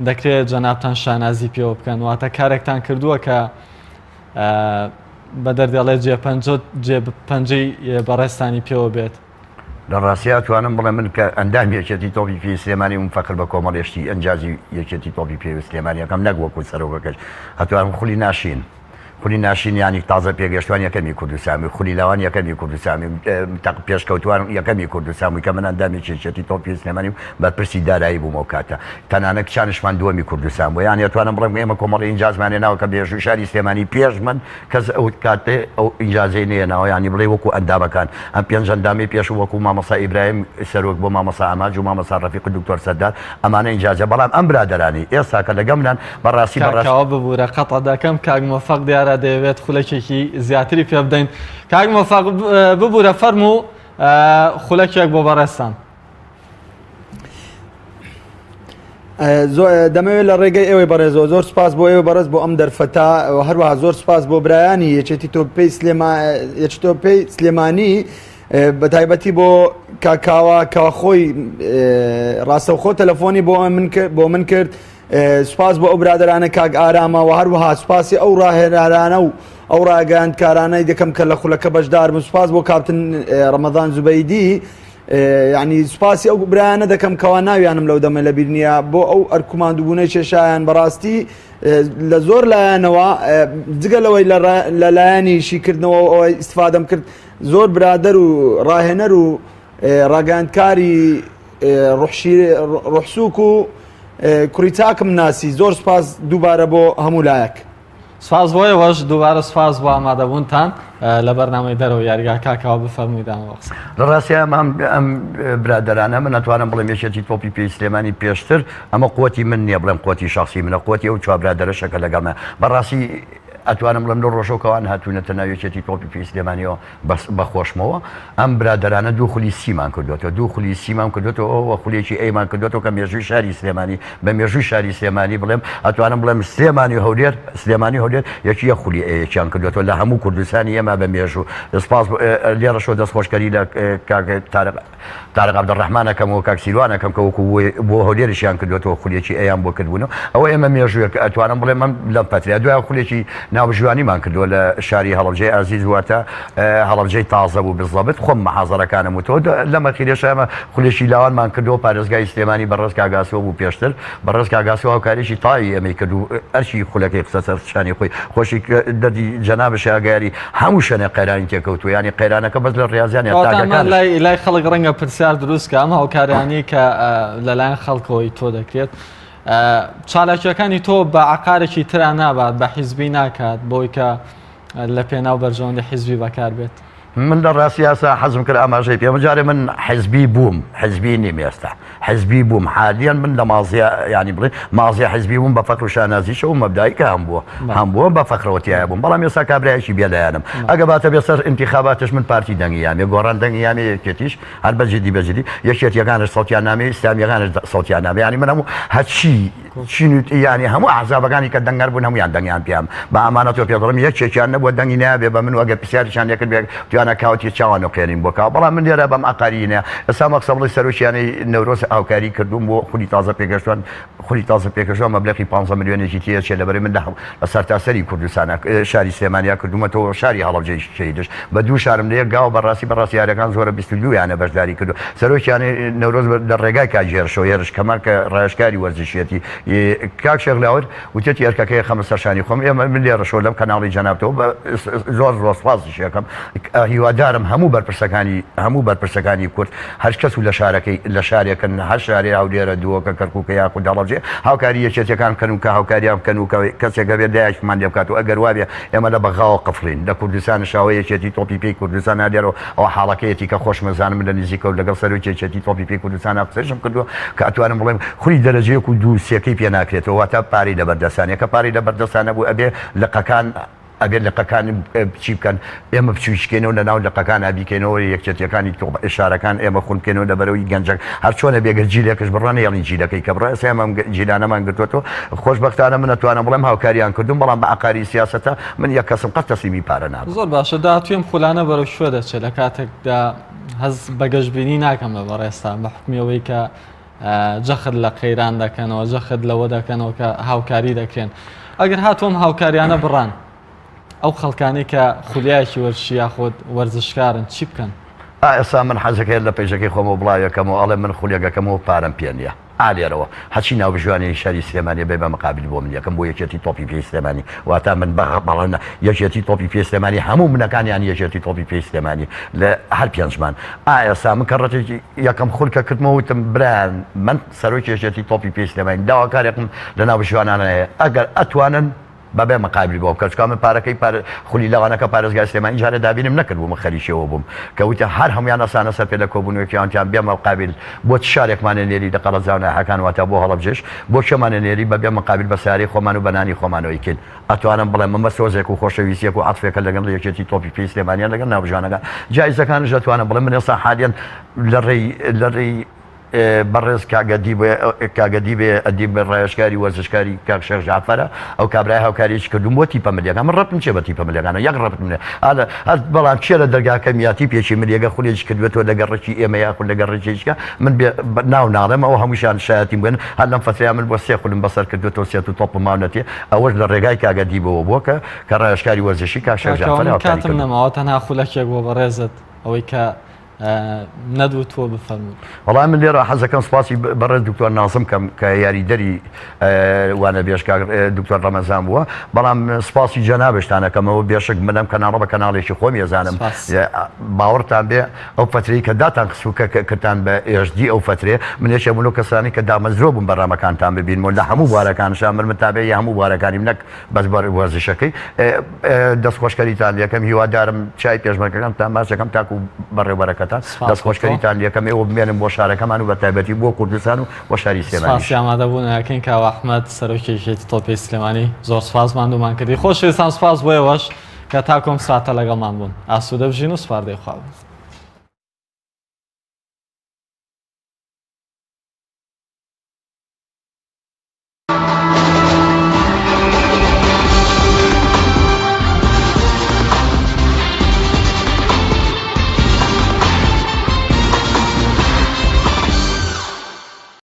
دەکرێت جەنابتان شانازی پێوە بکەن واتە کارێکتان کردووە کە بە دەردێڵێ جێپەنجە جێ پەنجەی بەڕێزتانی پێوە بێت. لە ڕاستیا توانم بڵێم من کە ئەندامی یەکێتی تۆپی پێی سلێمانی بووم فەخر بە کۆمەڵێ شتی ئەنجازی یەکێتی تۆپی پێی سلێمانی ئەکەم نەک وەکوو سەرۆکەکەش ئەتوانم خولی ناشین. خولی ناشین یانی تازە پێگەشتوان یەکەمی کوردستان بووی، خولی لاوان یەکەمی کوردستان بووی، تەق پێشکەوتوان یەکەمی کوردستان بووی کە من ئەندامێکی یەکێتی تۆپی سلێمانی و بەرپرسی دارایی بووم ئەو کاتە. تەنانەت کچانیشمان دووەمی کوردستان بوو. یانی ئەتوانم بڵێم ئێمە کۆمەڵی ئینجازمان هێناوە کە مێژووی شاری سلێمانی پێش من کەس ئەو کاتێ ئەو ئینجازەی نەیەناوە یانی بڵێ وەکو ئەندامەکان ئەم پێنج ئەندامەی پێشوو وەکو مامۆستا ئیبراهیم سەرۆک بۆ مامۆستا ئامانج و مامۆستا ڕەفیق و دکتۆر سەردار ئەمانە ئینجازە بەڵام ئەم برادەرانەی ئێستا کە لەگەمنان بەڕاستی کاک بەڕاستی کاوە ببورە قەتع دەکەم کاک مۆفەق دیارە دەیەوێت خولەکێکی زیاتری پێ بدەین کاک مۆفەق ببورە فەرموو خولەکێک بۆ بەڕێزتان. دەمەوێت لە ڕێگەی ئێوەی بەڕێزەوە زۆر سپاس بۆ ئێوە بەڕێز بۆ ئەم دەرفەتە هەروەها زۆر سپاس بۆ برایانی یەکێتی تۆپی سلێما یەکێتی تۆپی سلێمانی بە تایبەتی بۆ کاکاوە کە خۆی ڕاستەوخۆ تەلەفۆنی بۆ من بۆ من کرد سوپاس بۆ ئەو برادەرانە کاک ئارامە و هەروەها سوپاسی ئەو ڕاهێنەرانە و ئەو ڕاگەیاندکارانەی دەکەم کە لە خولەکە بەشدار بوون سوپاس بۆ کاپتن ڕەمەزان زوبەیدی یعنی سوپاسی ئەو برایانە دەکەم کەوا ناویانم لەو دەمە لەبیر نییە بۆ ئەو ئەرکوماندوبوونەی کێشایان بەڕاستی لە زۆر لایەنەوە جگە لەوەی لە لایەنی شیکردنەوە ئەوەی ئیسفادەم کرد زۆر برادەر و ڕاهێنەر و ڕاگەیاندکاری ڕوحسوک و کوڕی چاکم ناسی زۆر سپاس دووبارە بۆ هەموو لایەک. سپاس بۆ ئێوەش دووبارە سپاس بۆ ئامادەبوونتان لە بەرنامەی دەرەوە یاریگا کاکەوە بفەرمووی دامەوە قسە. لە ڕاستیا ئەم ئەم برادەرانە من ئەتوانم بڵێم یەکێتی تۆپی پێی سلێمانی پێشتر ئەمە قوتی من نییە بڵێم قوتی شخصی منە قوتی ئەو چوار برادەرەشە کە لەگەڵمە بەڕاستی ئەتوانم بڵێم لەو ڕۆژەو کەوان هاتوونەتە ناو یەکێتی تۆپی پێی سلێمانیەوە بەس بەخۆشمەوە ئەم برادەرانە دوو خولی سیمان کردوەتەوە دوو خولی سیمان کردوەتەوە و خولێکی ئەیمان کردوەتەوە کە مێژووی شاری سلێمانی بە مێژووی شاری سلێمانی بڵێم ئەتوانم بڵێم سلێمانی و هەولێر سلێمانی و هەولێر یەکی یەک خولی ئەیەکیان کردوەتەوە لە هەموو کوردستانی ئێمە بە مێژوو سپاس لێرەشەوە دەستخۆشکەری لە کاک تارق تارق عەبدولڕەحمان ئەکەم و کاک سیروان ئەکەم کە وەکو بۆ هەولێریشیان کردوەتەوە خولێکی ئەیان بۆ کردبوون ئەوە ئێمە مێژوویەک ئەتوانم بڵێم ئەم لەم پەتریا دوای خولێکی ناوبژیوانیمان کردووە لە شاری هەڵەبجەی ئازیز واتە هەڵەبجەی تازە بوو بزڵەبت خۆم مەحازەرەکانم وتەوە لەمە خیرێش ئەمە خولێکی لاوانمان کردەوە پارێزگای سلێمانی بەڕێز کاک ئاسۆ بوو پێشتر بەڕێز کاک ئاسۆ هاوکاریی تەواوی ئێمەی کرد و ئەرکی خولەکەی خستە سەر شانی خۆی خۆشی دەردی جەنابش ئاگایاری هەموو شوێنێک قەیرانی تێکەوتووە یانی قەیرانەکە بەس لە ڕاضیان یا کەواتە ئەمە تاکەکانش لای لای خەڵک ڕەنگە پرسیار دروست کە ئەم هاوکاریانەی کە لەلایەن خەڵکەوەی تۆ دەکرێت چالاکیەکانی تۆ بە عقارێکی ترا نابات بە حیزبی ناکات بۆی کە لە پێناو بەرژەوەندی حیزبی بەکار بێت. من لە ڕاستی ئاسا حەزم کرد ئاماژەی پێ جارێ من حزبی بووم حزبی نیم ئێستا حزبی بووم حالیان من لە مازیە ینی بڵێ مازیە حزبی بووم بە فەخر و شانازیشەوە مەبدای کە هەم بووە هەم بووە بە فەخرەوە تایە بووم بەڵام ئێستا کابرایەکی بێلایەنم ئەگە باتە بێ سەر ئینتیخاباتش من پارتی دەنگی یامێ گۆڕان دەنگی یامێ یەکێتیش هەر بە جدی بە جدی یەکێتیەکانش سەوتیان نامێ ئیسلامیەکانش سەوتیان نامێ ینی من هەموو هەرچی چین و یانی هەموو ئەحزابەکانی کە دەنگەر بوون هەموویان دەنگیان پێیان بە ئامانەتەوە پێ دەڵێم یەکێکیان نەبووە دەنگی نابێ بە من و ئەگەر پرسیاریشیان لێ کرد بێ تویانە کاوتی چاوان نوقێنین بۆ کاوە بەڵام من لێرە بەم عەقاریی نە ئێستا مەقسە بڵێ سەرۆکیانەی نەورۆز هاوکاری کردووم بۆ خولی تازە پێگەشتوان خولی تازە پێکەشتوان مەبلەغی 15 ملیۆنێکی تێچێ لەبەرەی من لە سەرتاسەری کوردستانە شاری سلێمانیا کردوومەتەوە شاری هەڵەبجەی شەهیدش بە دوو شارم لە یەک گاوە بەڕاستی بەڕاستی یاریەکان زۆرە 22 یانە بەشداری کردو سەرۆکیانەی نەورۆز لە ڕێگای کاک هێرشەوە هێرش کەمال کە ڕاوێژکاری وەرزشیەتی کاک شێخ لاوەر وتێتی ئەرکەکەی خەمە سەرشانی خۆم ئێمە من لێرەشەوە لەم کەناڵی جەنابتەوە بە زۆر زۆر سوپاسیش ئەکەم هیوادارم هەموو بەرپرسەکانی هەموو بەرپرسەکانی کورد هەر کەس و لە شارەکەی لە شارێکن هەر شارێ هەولێرە دهۆکە کەرکوکە یاخود هەڵەبجەیە هاوکاری یەکێتیەکان بکەن و کە هاوکاریان بکەن و کە کەسێک هەبێت دایکمان لێ بکات و ئەگەر وابێ ئێمە لە بەغاوە قفڵین لە کوردستان شاوە یەکێتی تۆپی پێی کوردستان هەلێرەوە ئەوە حاڵەکەیەتی کە خۆشم ئەزانم من لە نزیکەوە لەگەڵ سەرۆکی یەکێتی تۆپی پێی کوردستانا قسەیشم کردووە کە ئەتوانم بڵێم خولی دەرەجە یەک و دوو سێکەی پێ ناکرێتەوە واتە پارەی لەبەردەستانە کە پارەی لەبەردەستا نەبوو ئەبێ لقەکان ئەبێ لقەکان چی بکەن ئێمە بچوویشکێنەوە لە ناو لقەکان بیکەینەوە یەکێتیەکانی تۆپ شارەکان ئێمە خون بکەینەوە لەبەرەوەی گەنجەک هەرچۆنە بێگەر جیلێکش بڕە نەیەڵین جیلەکەی کە بڕە ئێستا ئێمە ئەم جیلانەمان گرتووەتەوە خۆشبەختانە من ئەتوانم بڵێم هاوکاریان کردووم بەڵام بە عەقاری سیاسەتە من یەک کەسم قەت تەسلیمی پارە نابم. زۆر باشە داهاتووی ئەم خولانە بەرەو کوێ دەچێت لە کاتێکدا هەست بە گەشبینی ناکەم لە بەڕێزتان بە حوکمی ئەوەی کە جەخت لە قەیران دەکەنەوە جەخت لەوە دەکەنەوە کە هاوکاری دەکرێن ئەگەر هاتوو ئەم هاوکاریانە بڕان ئەو خەڵکانی کە خولیایەکی وەرزشی یاخود وەرزشکارن چی بکەن؟ ئا ئێستا من حەزەکەی لە پەیجەکەی خۆمەوە بڵاویەکەمەوە ئەڵێم من خولێک ئەکەمەوە پارەم پێ نییە. ئا لێرەوە هەرچی ناوبژیوانی شاری سلێمانیە بێ بە مقابل بۆ من یەکەم بۆ یەکێتی تۆپی پێی سلێمانی واتا من بە بەڵێ یەکێتی تۆپی پێی سلێمانی هەموو منەکانیان یەکێتی تۆپی پێی سلێمانی لە هەر پێنجمان ئا ئێستا من کە ڕەتێکی یەکەم خولکە کردمەوە وتم برایان من سەرۆکی یەکێتی تۆپی پێی سلێمانی داواکارێکم لە ناوبژیوانان هەیە ئەگەر ئەتوانن بەبێ مقابل بۆ بکە چکا من پارەکەی پار خولی لاوانەکە پارێزگای سلێمانی جارێ دابینم نەکرد بوو من خەریکی ئەوە بووم کە وتیان هەر هەموویان ئەسانە سەر پێ لە کۆبوونەوەیەکیان وتیان بێ مقابل بۆ چ شارێکمانە نێری لە قەڵەجا و ناحەکان واتە بۆ هەڵەبجەش بۆ کێمانە نێری بەبێ مقابل بە سەیارەی خۆمان و بە نانی خۆمانەوە ئەیکەین ئەتوانم بڵێم ئەمە سۆزێک و خۆشەویستیەک و عەتفێکە لەگەڵ یەکێتی تۆپی پێی سلێمانیان لەگەڵ ناوبژیوانەکان جایزەکانش ئەتوانم بڵێم من ئێستا حالیەن لە ڕێی لە ڕێی بەڕێز کاک ئەدیب کاک ئەدیب ئەدیب ڕاوێژکاری وەرزشکاری کاک شێخ جەعفەرە ئەو کابرای هاوکاریی کردوم بۆ تیپە ملیەکان من ڕەبتم چیە بە تیپە ملیەکانەوە یەک ڕەبتم نیە ئالە هەر بەڵام کێ لە دەرگاکەم یا تیپێکی ملیەگە خولێکی کردوێتەوە لە گەڕەکی ئێمە یاخود لە گەڕەکێکیکە من بێ ناو ناڵێم ئەوە هەمووشیان شایەتیم بن هەر لەم فەترەیە من بۆ سێ خولم بەسەر کردوێتەوە سێت و تۆپم ماونەتێ ئەوەش لە ڕێگای کاک ئەدیبەوە بووە کە کە ڕاوێژکاری وەرزشی کاک شێخ کاکەوە جەعفەر من هاوکاری کاتم کردوم. نەماوە تەنها خولەکێک بۆ بەڕێزت ئەوەی کە نەدوتووە بفەرموون. وەڵا من لێرە حەزەکەم سوپاسی بەڕێز دکتۆر نازم کەم کە یاریدەری وانەبێژ کاک دکتۆر ڕەمەزان بووە بەڵام سوپاسی جەنابشتان ئەکەمەوە بێشک من ئەم کەناڵە بە کەناڵێکی خۆم ئەزانم باوەڕتان بێ ئەو فەترەی کە داتان خست و کە کردتان بە HD ئەو فەترێ من یەکێ بوون لەو کەسانی کە دامەزرۆ بووم بەرنامەکانتان ببینم و لە هەموو بوارەکانشا من متابعی هەموو بوارەکانیم نەک بەس وەرزشەکەی دەستخۆشکەریتان لەکەم هیوادارم چای پێشمەرگەکانتان ماچەکەم تاکو بەڕێوبەرەکەتان دەستخۆشکەریتان لەکەم ئێوە بمێنن بۆ شارەکەمان و بە تایبەتی بۆ کوردستان و بۆ شاری سلێمانی. سپاسی ئامادەبوون ئەکەین کاوە ئەحمەد سەرۆکی یەکێتی تۆپی سلێمانی زۆر سپاس ماندوومان کردی خۆشەویستان سپاس بۆ ئێوەش کە تاکو ئەم ساتە لەگەڵمان بوون ئاسوودە بژین و سپاردەی خوا بن.